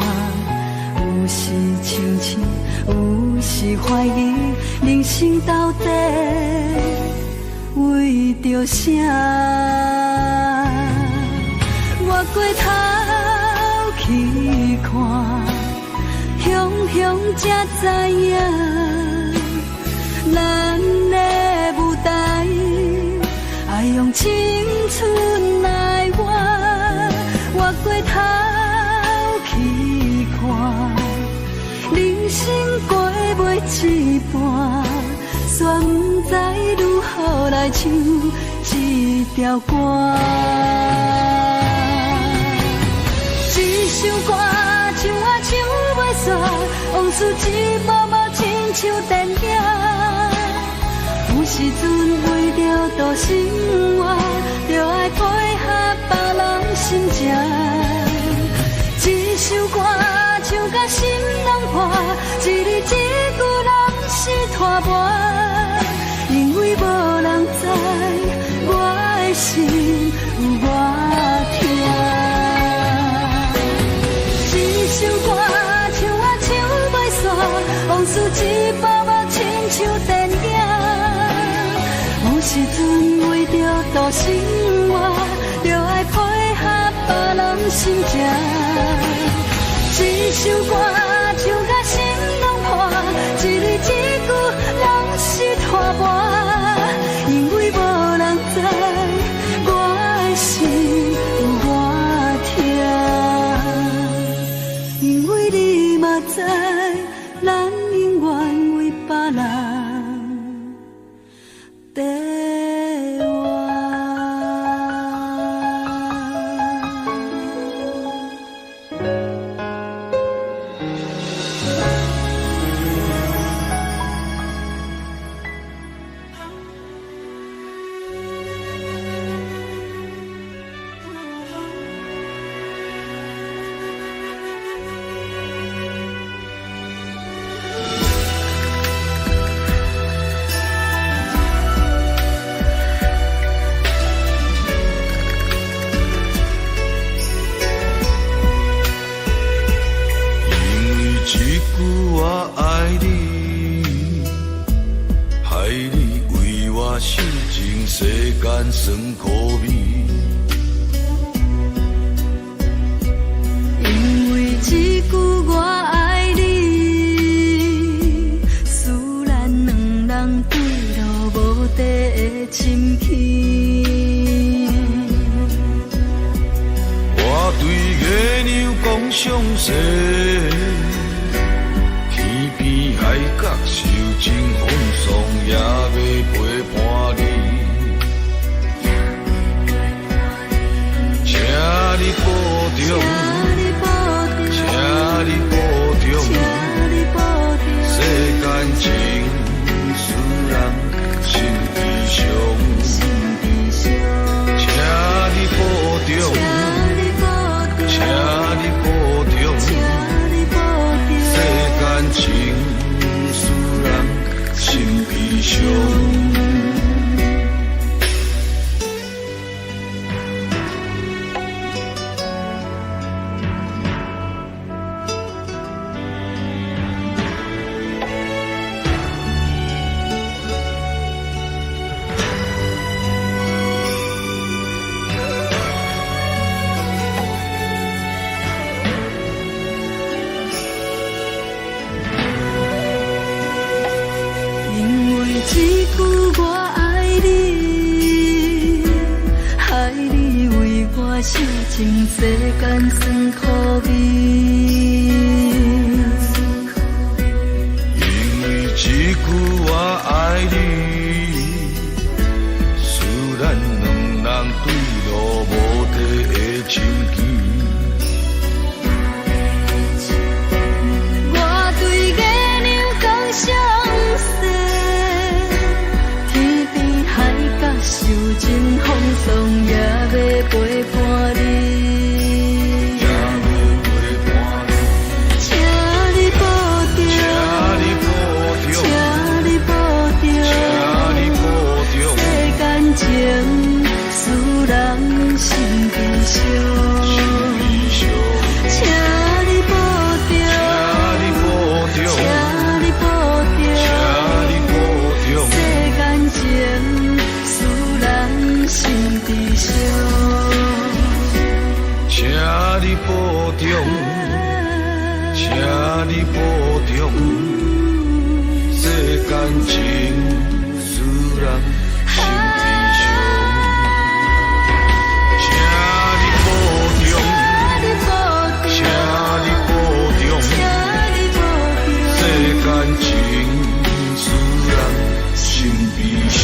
有時清醒，有時懷疑，人生到底為著啥？越過頭去看，雄雄才知影，咱的舞台愛用青春來換。越過頭去看，人生過袂一半，煞毋知如何來唱這條歌。這首歌唱啊唱袂煞，往事一幕幕親像電影。有時陣為著度生活，著愛配合別人心情。這首歌唱甲心攏破，一字一句攏是拖磨。因為無人知我的心有偌疼。這首歌唱啊唱袂煞，往事一幕幕親像電影。有時陣為著度生活，著愛配合別人心情。這首歌唱甲心攏破，一字一句攏是拖磨。因為無人知我的心有偌疼，因為你嘛知，咱永遠為別人在活。因為這句我愛你，害你為我受盡世間酸苦味。因為這句我愛你，使咱兩人對路無底的深去。我對月娘講相誓，天邊海角受盡風霜，也欲陪伴你。請你保重，請你保重，世間情使人心悲傷。請你保重，請你保重，世間情使人心悲傷。因為這句我愛你，害你為我受盡世間酸苦味。因為這句我愛你，使咱兩人對路無底的深情。我對月娘講相誓，天邊海角受盡風重，請你保重。世間情使人心悲傷，請你保重，請你保重。世間情使人心悲傷。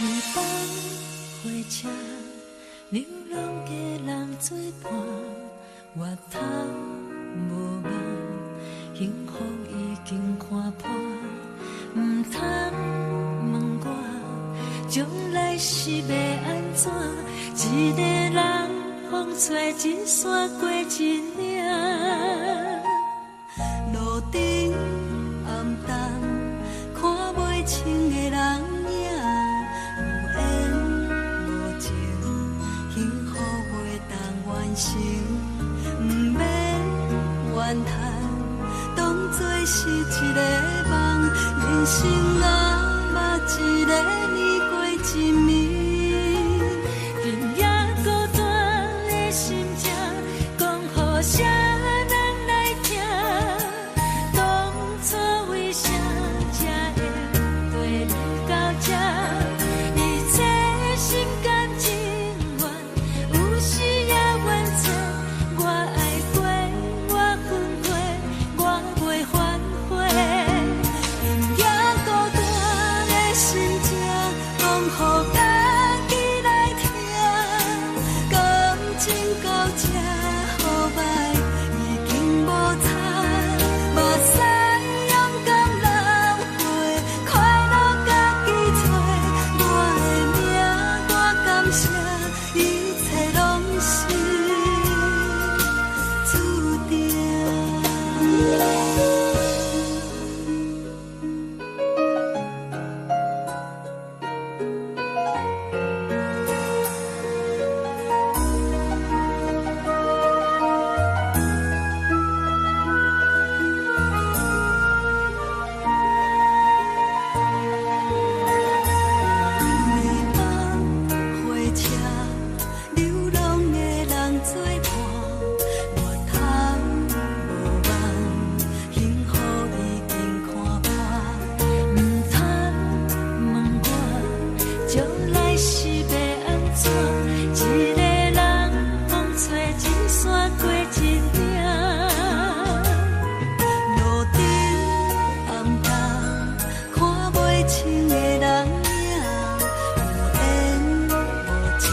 你放火車，流浪的人做伴，回頭無望，幸福已經看破。毋通問我，將來是欲按怎？一个人風吹一山過一嶺，路燈暗淡，看袂清的人影。有緣無情，幸福袂當完成，毋免怨嘆，當作是一个夢。人生啊，目一个年過一暝。今夜孤單的心情，講予啥人來聽？當初為啥才會綴你到這？一切心甘情願，有時也怨嗟。我愛過，我分開，我袂反悔。今夜孤單的心情，講予家己來聽。感情到這好歹已經無差，目屎勇敢流過，快樂家己揣。我的命，我感謝，一切攏是注定。你放火車，流浪的人做伴，回頭無望，幸福已經看破。毋通問我，將來是欲按怎？一個人風吹一山過一嶺。路燈暗淡，看袂清的人影，有緣無情，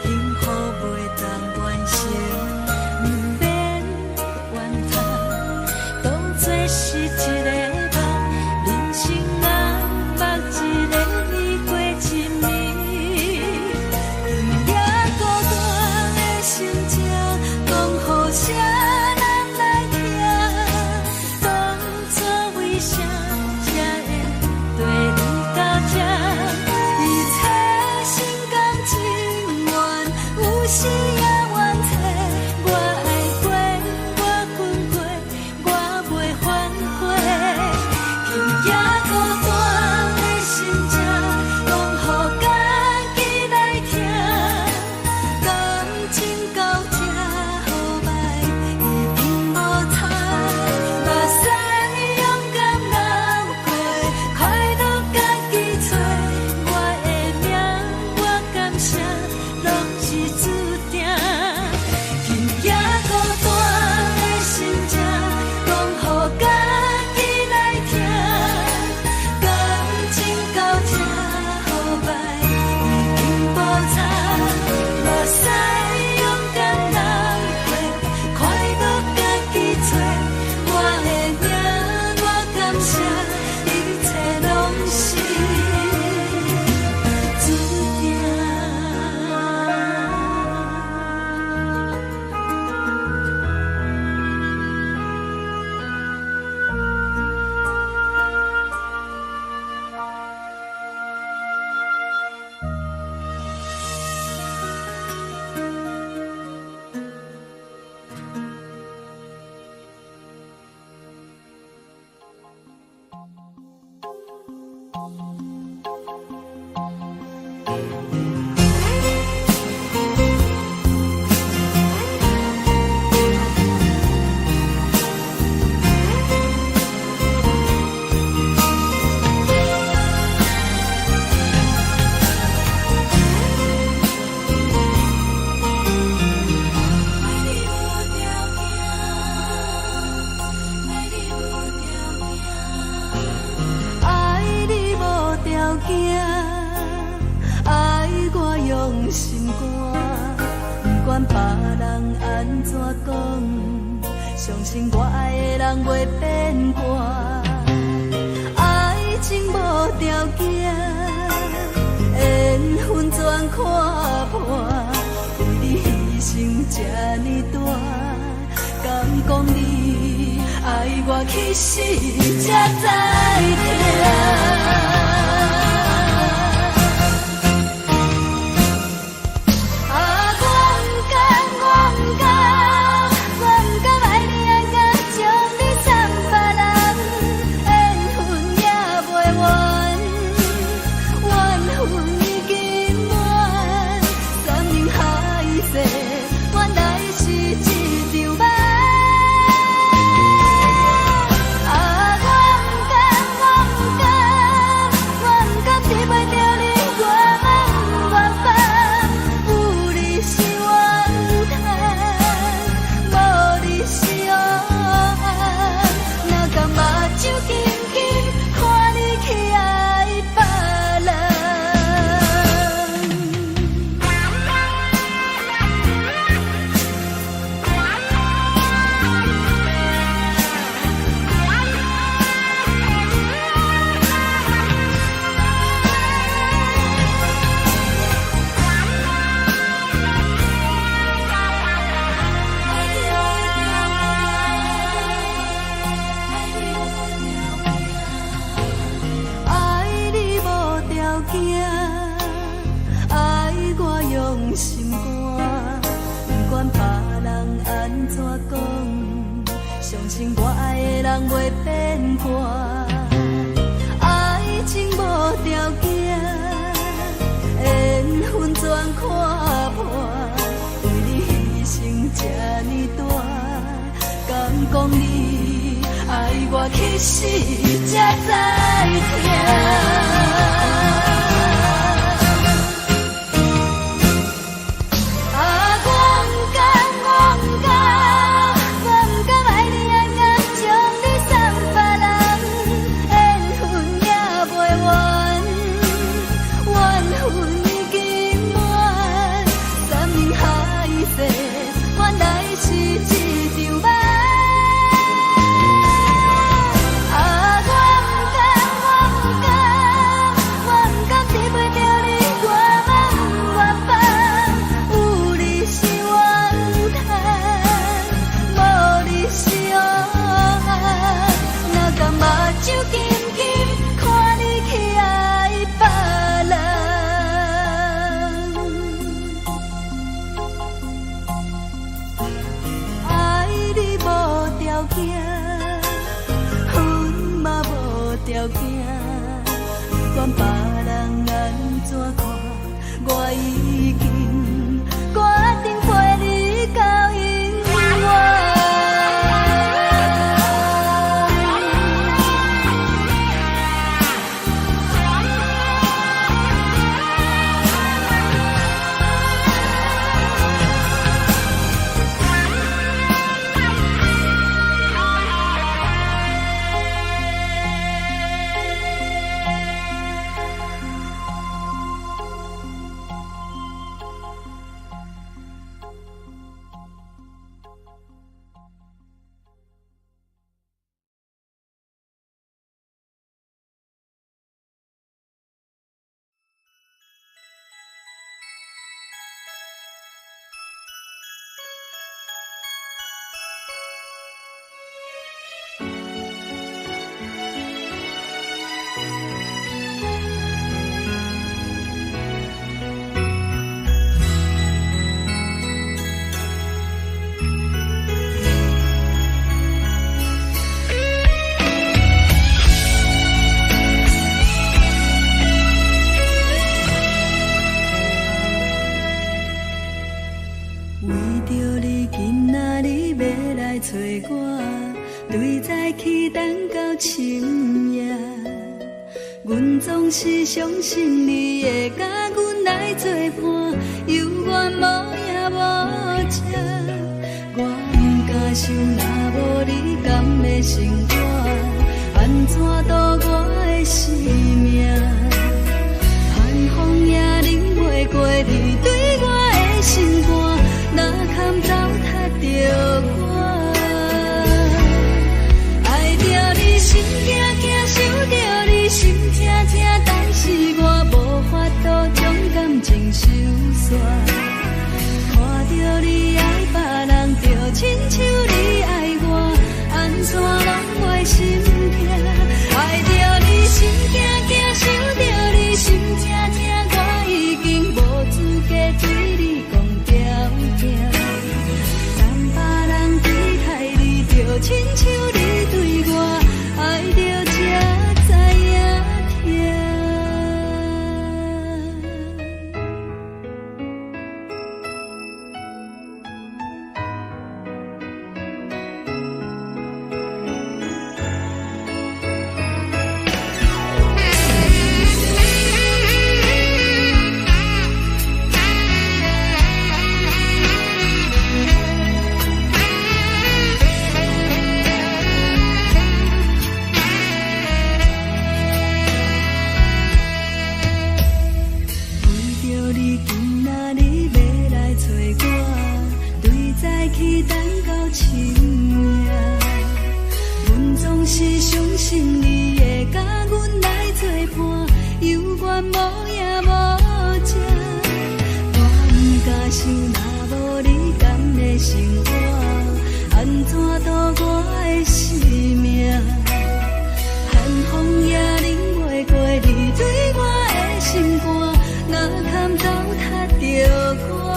幸福袂當完成，毋免怨嘆，當作是一個夢。人生啊，目一个年過一暝。今夜孤單的心情，講予啥人來聽？當初為啥才會綴你到這？一切心甘情願，有時也怨嗟。我愛過，我分開，我袂反悔。今夜孤單的心情，講予家己來聽。感情到這好歹已經無差，目屎勇敢流過，快樂家己揣。我的命，我感謝，攏是注定。管別人按怎講，相信我愛的人袂變卦。愛情無條件，緣分全看破，為你犧牲這呢大，敢講你愛我去死才知疼。相信你會佮阮來作伴，猶原無影無跡。我毋敢想，若無你，敢會生活？按怎度我的生命？寒風也忍袂過你對我的心肝，若是相信你會佮阮來做伴，猶原無影無跡。我毋敢想，若無你，敢會生活？按怎度我的生命？寒風也忍袂過你對我的心肝，若堪糟蹋著我。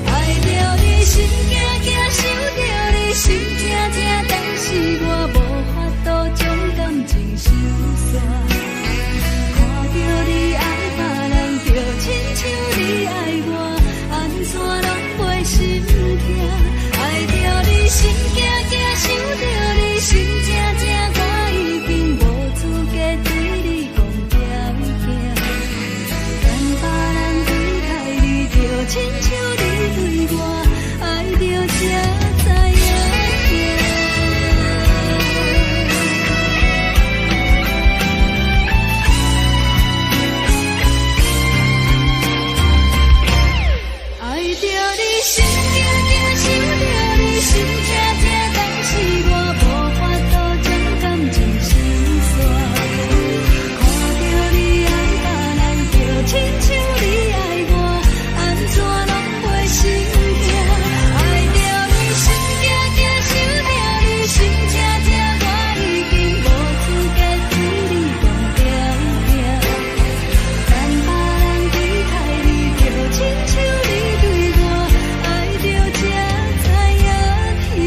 愛著你心驚驚，想著你心痛痛，但是我無法度將感情收煞。看著你愛別人，就親像你愛我，按怎攏袂心痛？愛著你心驚驚，想著你心痛痛，我已經無資格對你講條件。等別人對待你，就親像你對我，愛著才知影疼。愛著你心驚驚，想著你心痛痛，但是我無法度將感情收煞。看著你愛別人，就親像你愛我，按怎攏袂心痛？愛著你心驚驚，想著你心痛痛，我已經無資格對你講條件。等別人對待你，就親像你對我，愛著才知影疼。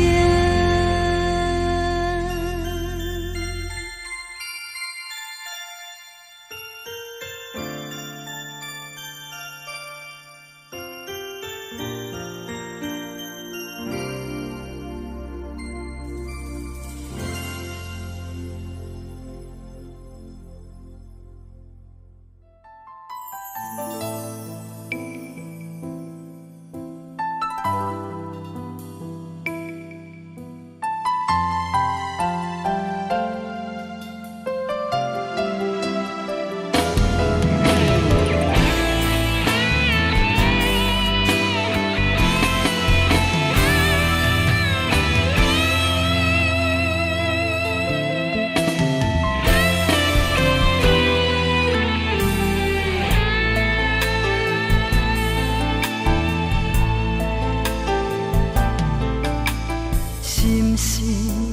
是毋是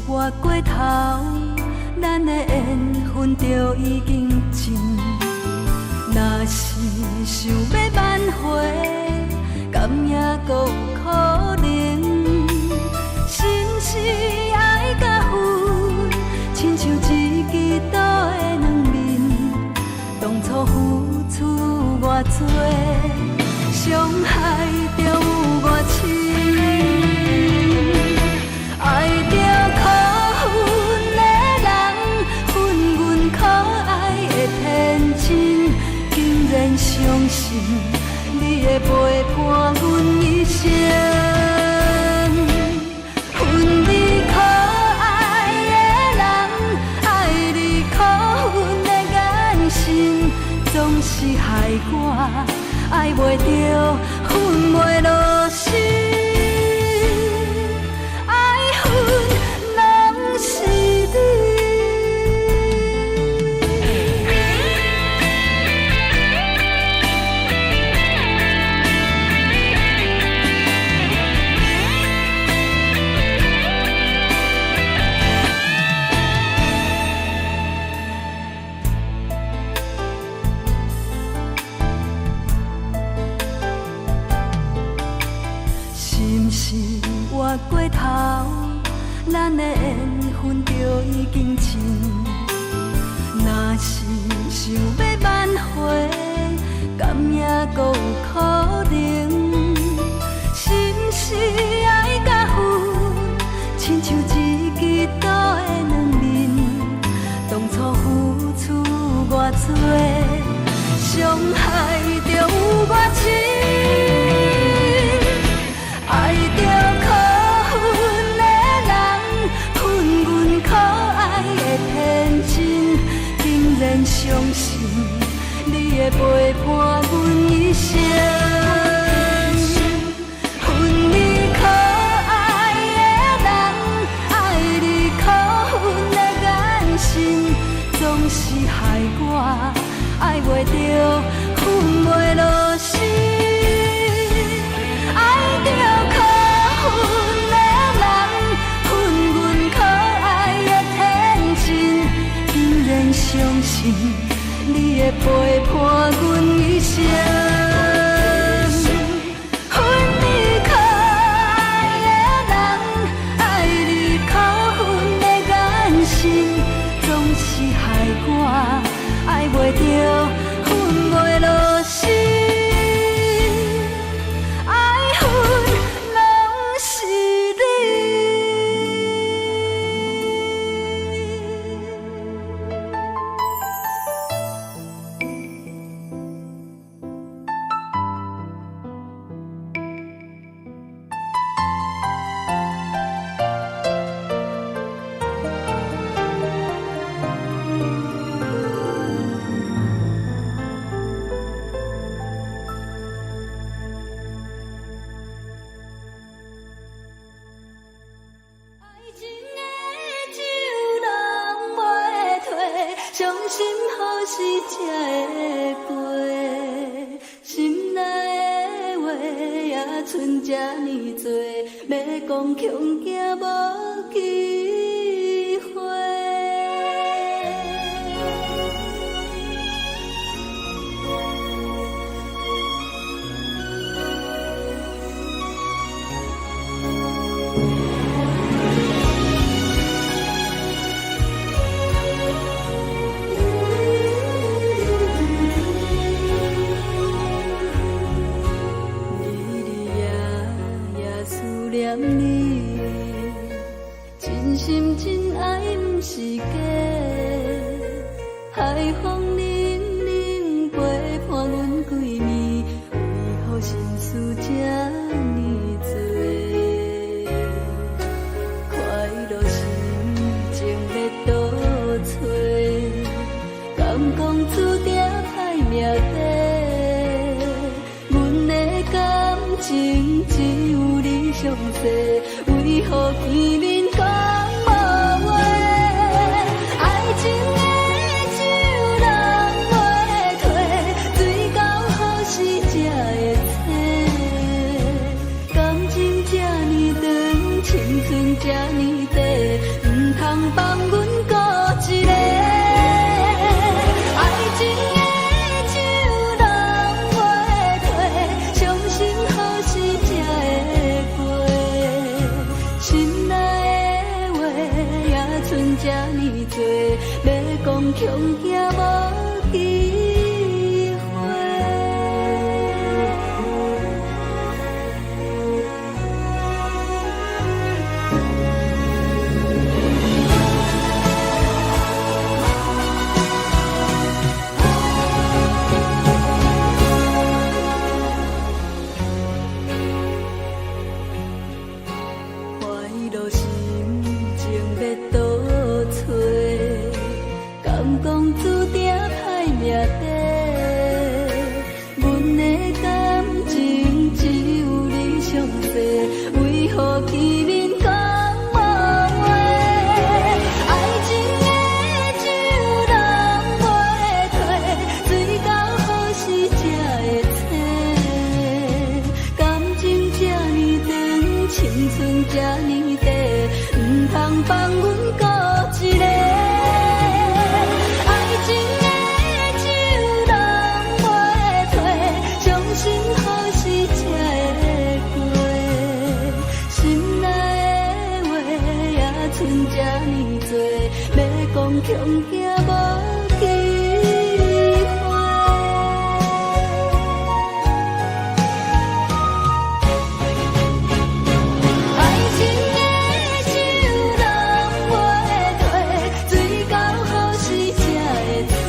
我過頭？咱的緣分就已經盡。若是想欲挽回，敢猶閣有可能？是毋是愛佮恨，親像一支刀的兩面？當初付出偌濟，傷害著有偌深？愛著可恨的人，恨阮可愛的天真，竟然相信你會陪伴阮一生。恨你可愛的人，愛你可恨的眼神，總是害我愛袂著，恨袂落心。愛恨攏是你。是毋是我過頭？咱的緣分就已經盡。若是想欲挽回，敢猶閣有可能？是毋是愛佮恨，親像一支刀的兩面？當初付出偌濟，傷害著有偌深？愛著可恨的人，恨阮可愛的天真，竟然相信你會陪伴阮一生。恨你可愛的人，愛你時才會過，心內的話也賰這呢濟，欲講恐驚無機會。日日夜夜思念你，真心真愛毋是假。海風冷冷陪伴阮規暝，為何心事這呢濟？快樂心情欲倒揣，敢講注定歹命底。阮的感情只有你詳細，為何見面講無話？愛情的酒人袂退，醉到何時才會醒？感情這呢長，青春這呢短，毋通放阮孤一个。愛情的酒人袂退，傷心何時才會過？心內的話也賰這呢濟，欲講恐驚無機會。快樂心情欲倒揣，敢講注定歹命底。阮的感情只有你詳細，為何見面講無話？愛情的酒人袂退，醉到何時才會醒？感情這呢長，青春這呢短，毋通放阮孤一个。愛情的酒人袂退，傷心何時才會過？心內的話也賰這呢濟，欲講恐驚無機會。愛情的酒人袂退，醉到何時才會醒？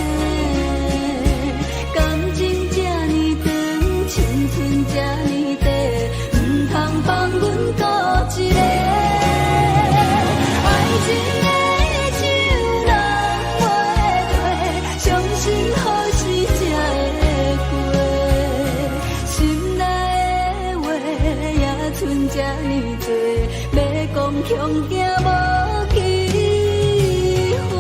感情這呢長，青春這呢短，毋通放阮孤一个。愛情的酒人袂退，傷心何時才會過？心內的話也賰這呢濟，欲講恐驚無機會。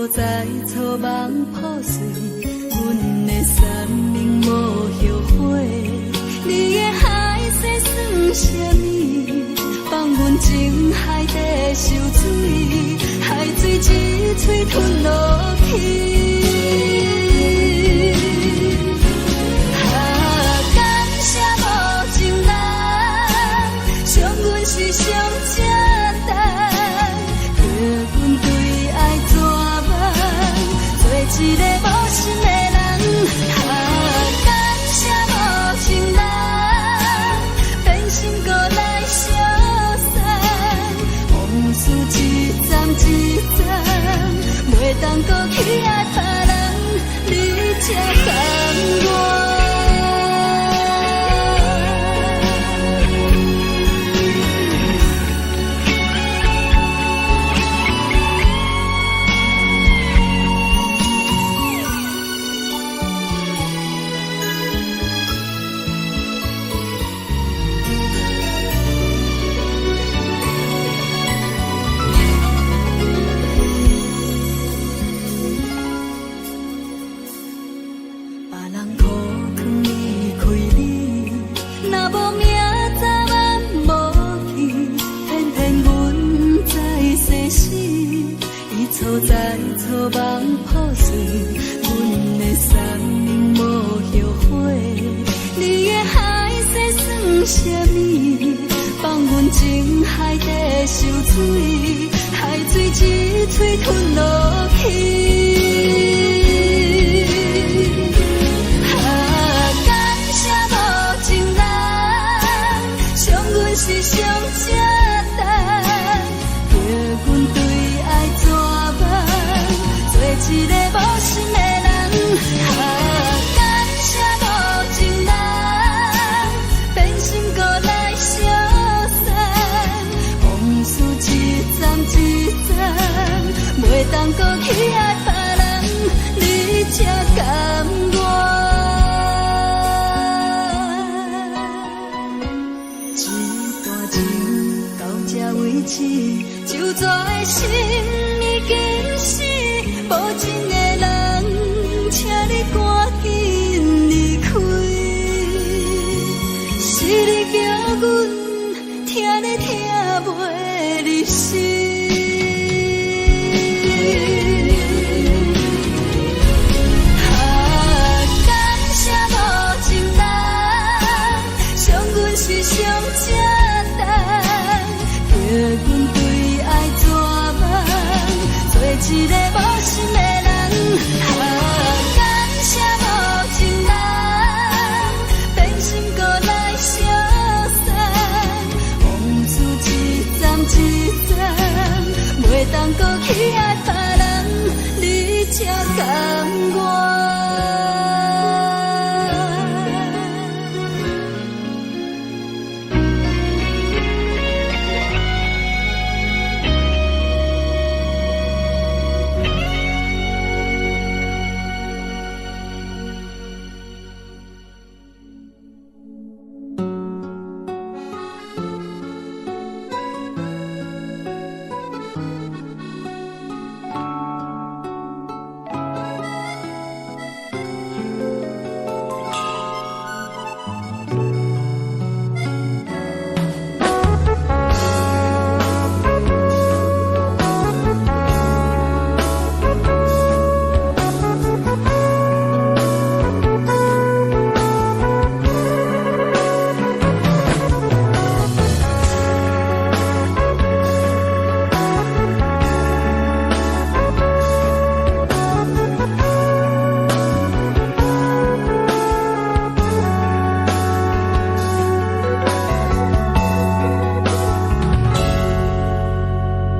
错在错梦破碎，阮的生命无后悔。你的海誓算啥物？放阮情海底受水，海水一喙吞落去。啊，感谢无情人，伤阮是上简单，叫阮对爱绝望，做一个无心的人。啊，感谢无情人，变心阁来相送，往事一站一站，袂当阁去爱别人，你才甘愿。别人苦囥离开你，若无命早晚无去，偏偏阮在世时，一错再错梦破碎，阮的生命无后悔。你的海誓算啥物？放阮情海底受水，海水一喙吞落去。啊，感谢无情人，伤阮是上简单，叫阮对爱绝望，做一个无心的人。啊，感谢无情人，变心阁来相送，往事一站一站，袂当阁去爱别人，你才甘愿。这段情到这为止，酒醉的心已经死，无情的人，请你赶紧离开。是你叫阮疼你疼袂入心。啊，感谢无情人，伤阮是上简单，叫阮对爱绝望，做一个无心的人。啊，感谢无情人，变心阁来相送，往事一站一站，袂当阁去爱别人，你才甘愿。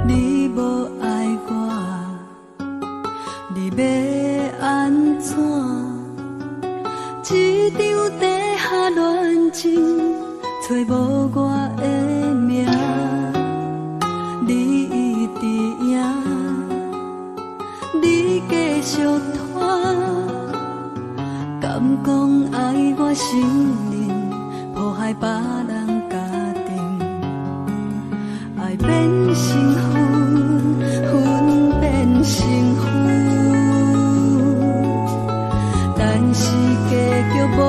你无爱我，你欲按怎？一场地下恋情，揣无我的名，你一直赢，你继续拖，敢讲爱我承认，破坏别人家庭。爱变成恨，恨变成恨。是結局無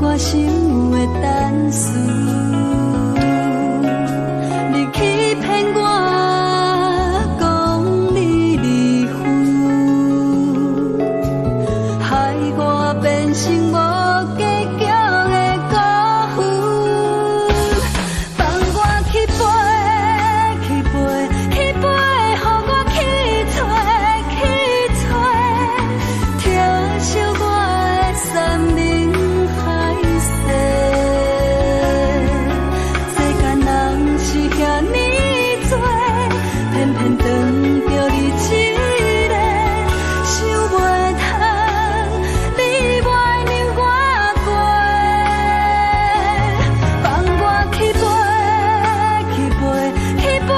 我想的單純。你欺騙我，講你離婚，害我變成無結局的孤魂。放我去飛，去飛，去飛，予我去揣，去揣，疼惜我的山盟海誓。世間人是遐爾多，偏偏撞著你一个，想袂通，你袂讓我過。放我去飛，去飛，去飛，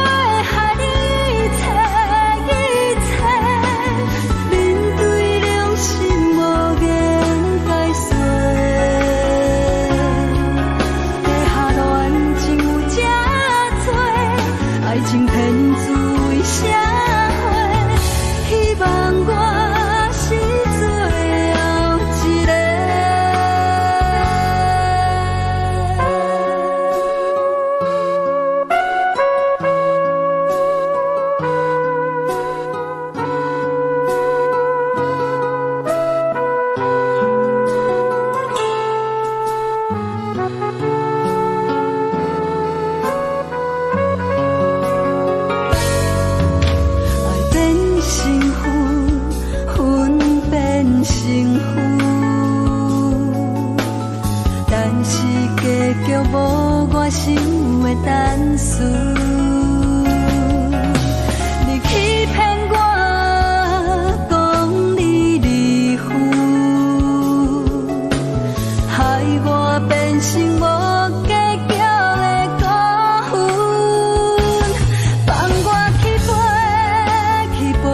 害你一切一切，面對良心無言解說。地下戀情有這多，愛情騙子為社會，希望我是最後一个。愛變成雲，雲變成雲，但是結局無我想的單純。你欺騙我，講你離婚，害我變成無結局的孤魂。放我去飛，去飛，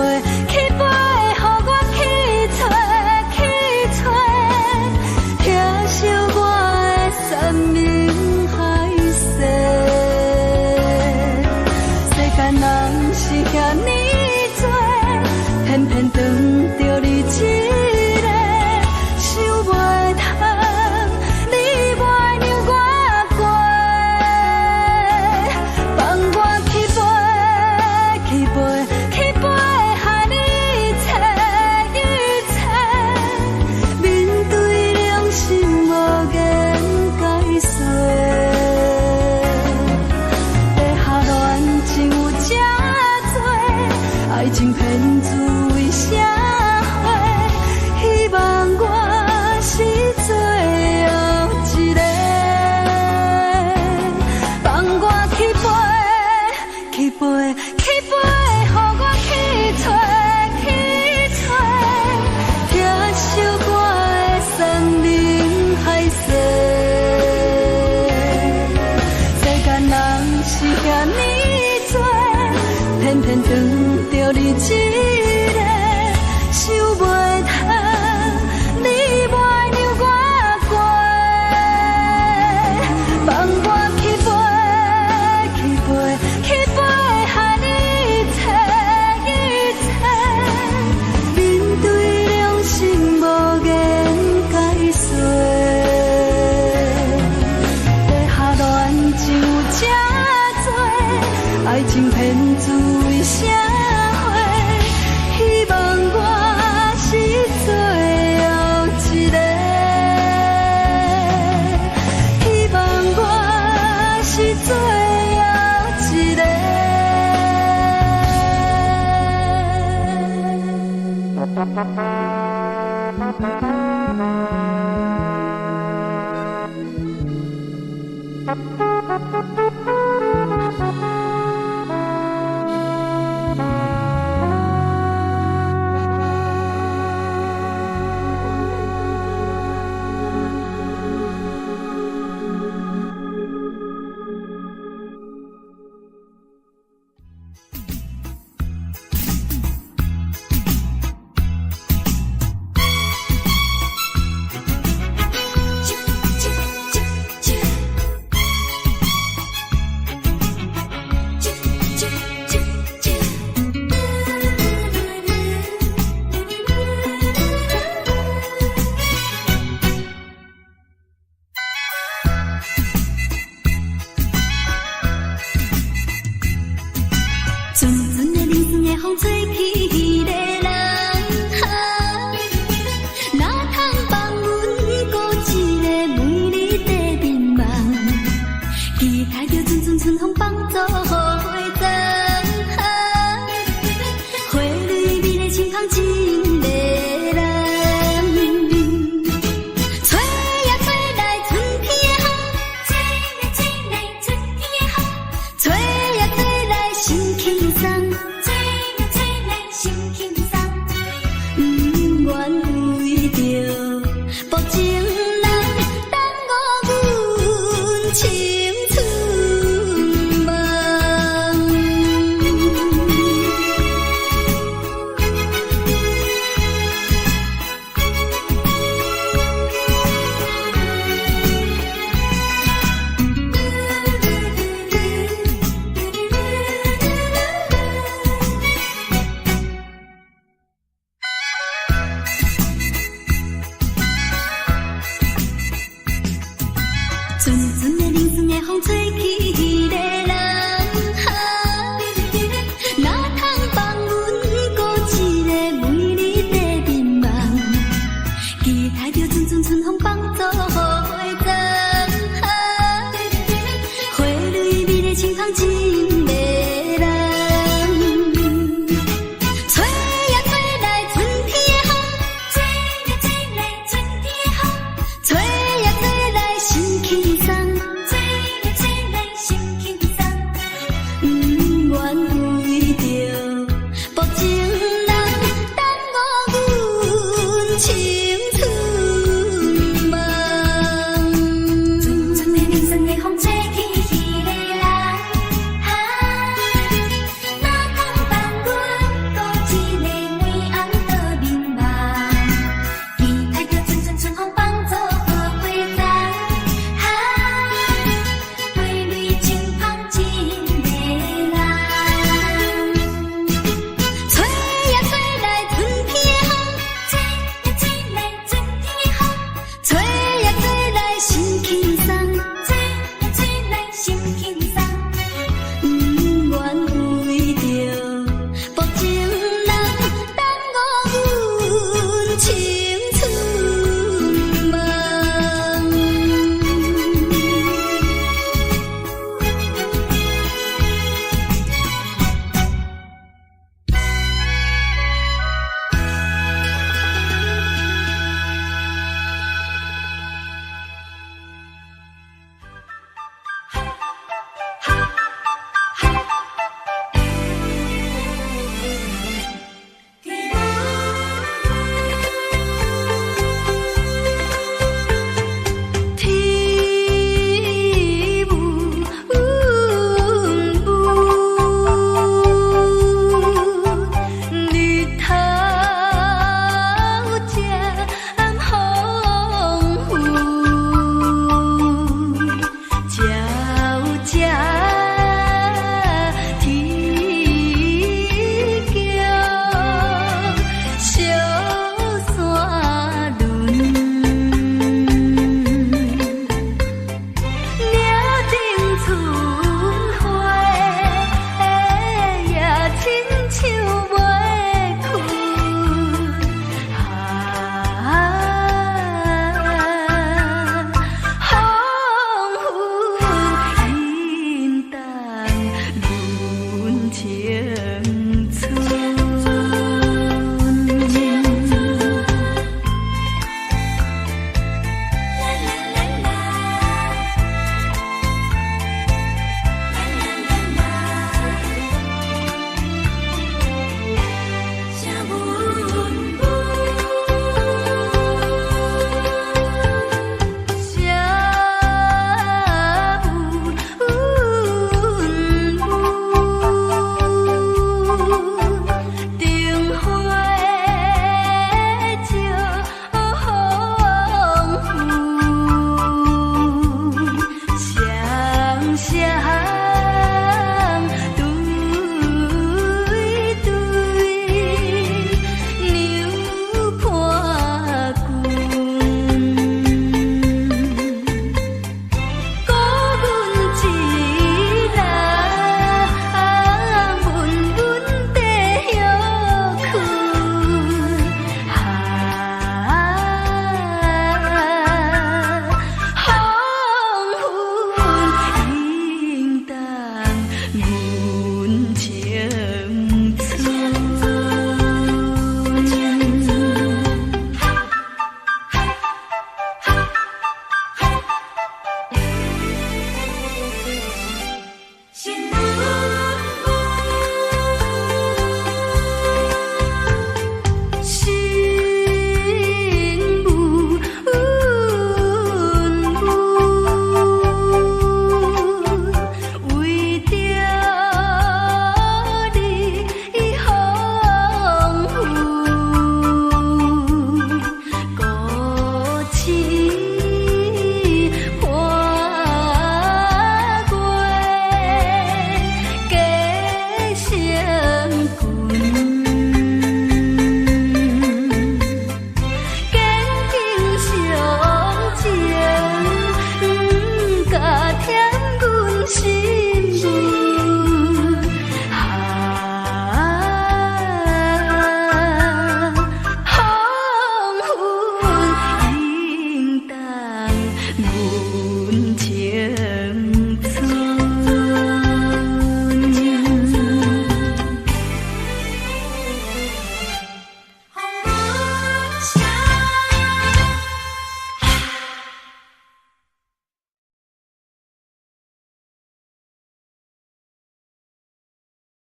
去飛，予我去揣，去揣，疼惜我的山盟海誓。世間人是遐爾多，偏偏撞著你一個，想袂通，你袂讓我過。放我去飛，去飛，去飛，害你一切一切，面對良心無言解說。地下戀情有這多，愛情騙子為社會，希望我是最後一個。放我去飛，去飛，去飛，予我去揣，去揣，疼惜我的山盟海誓。世間人是遐爾多，偏偏撞著你一個，想袂通，你袂讓我過。放我去飛，去飛，去飛，害你一切一切，面對良心無言解說。地下戀情有這多，愛情騙子為社會，希望我是最後一個。希望我是最後一個。冷酸的風吹起。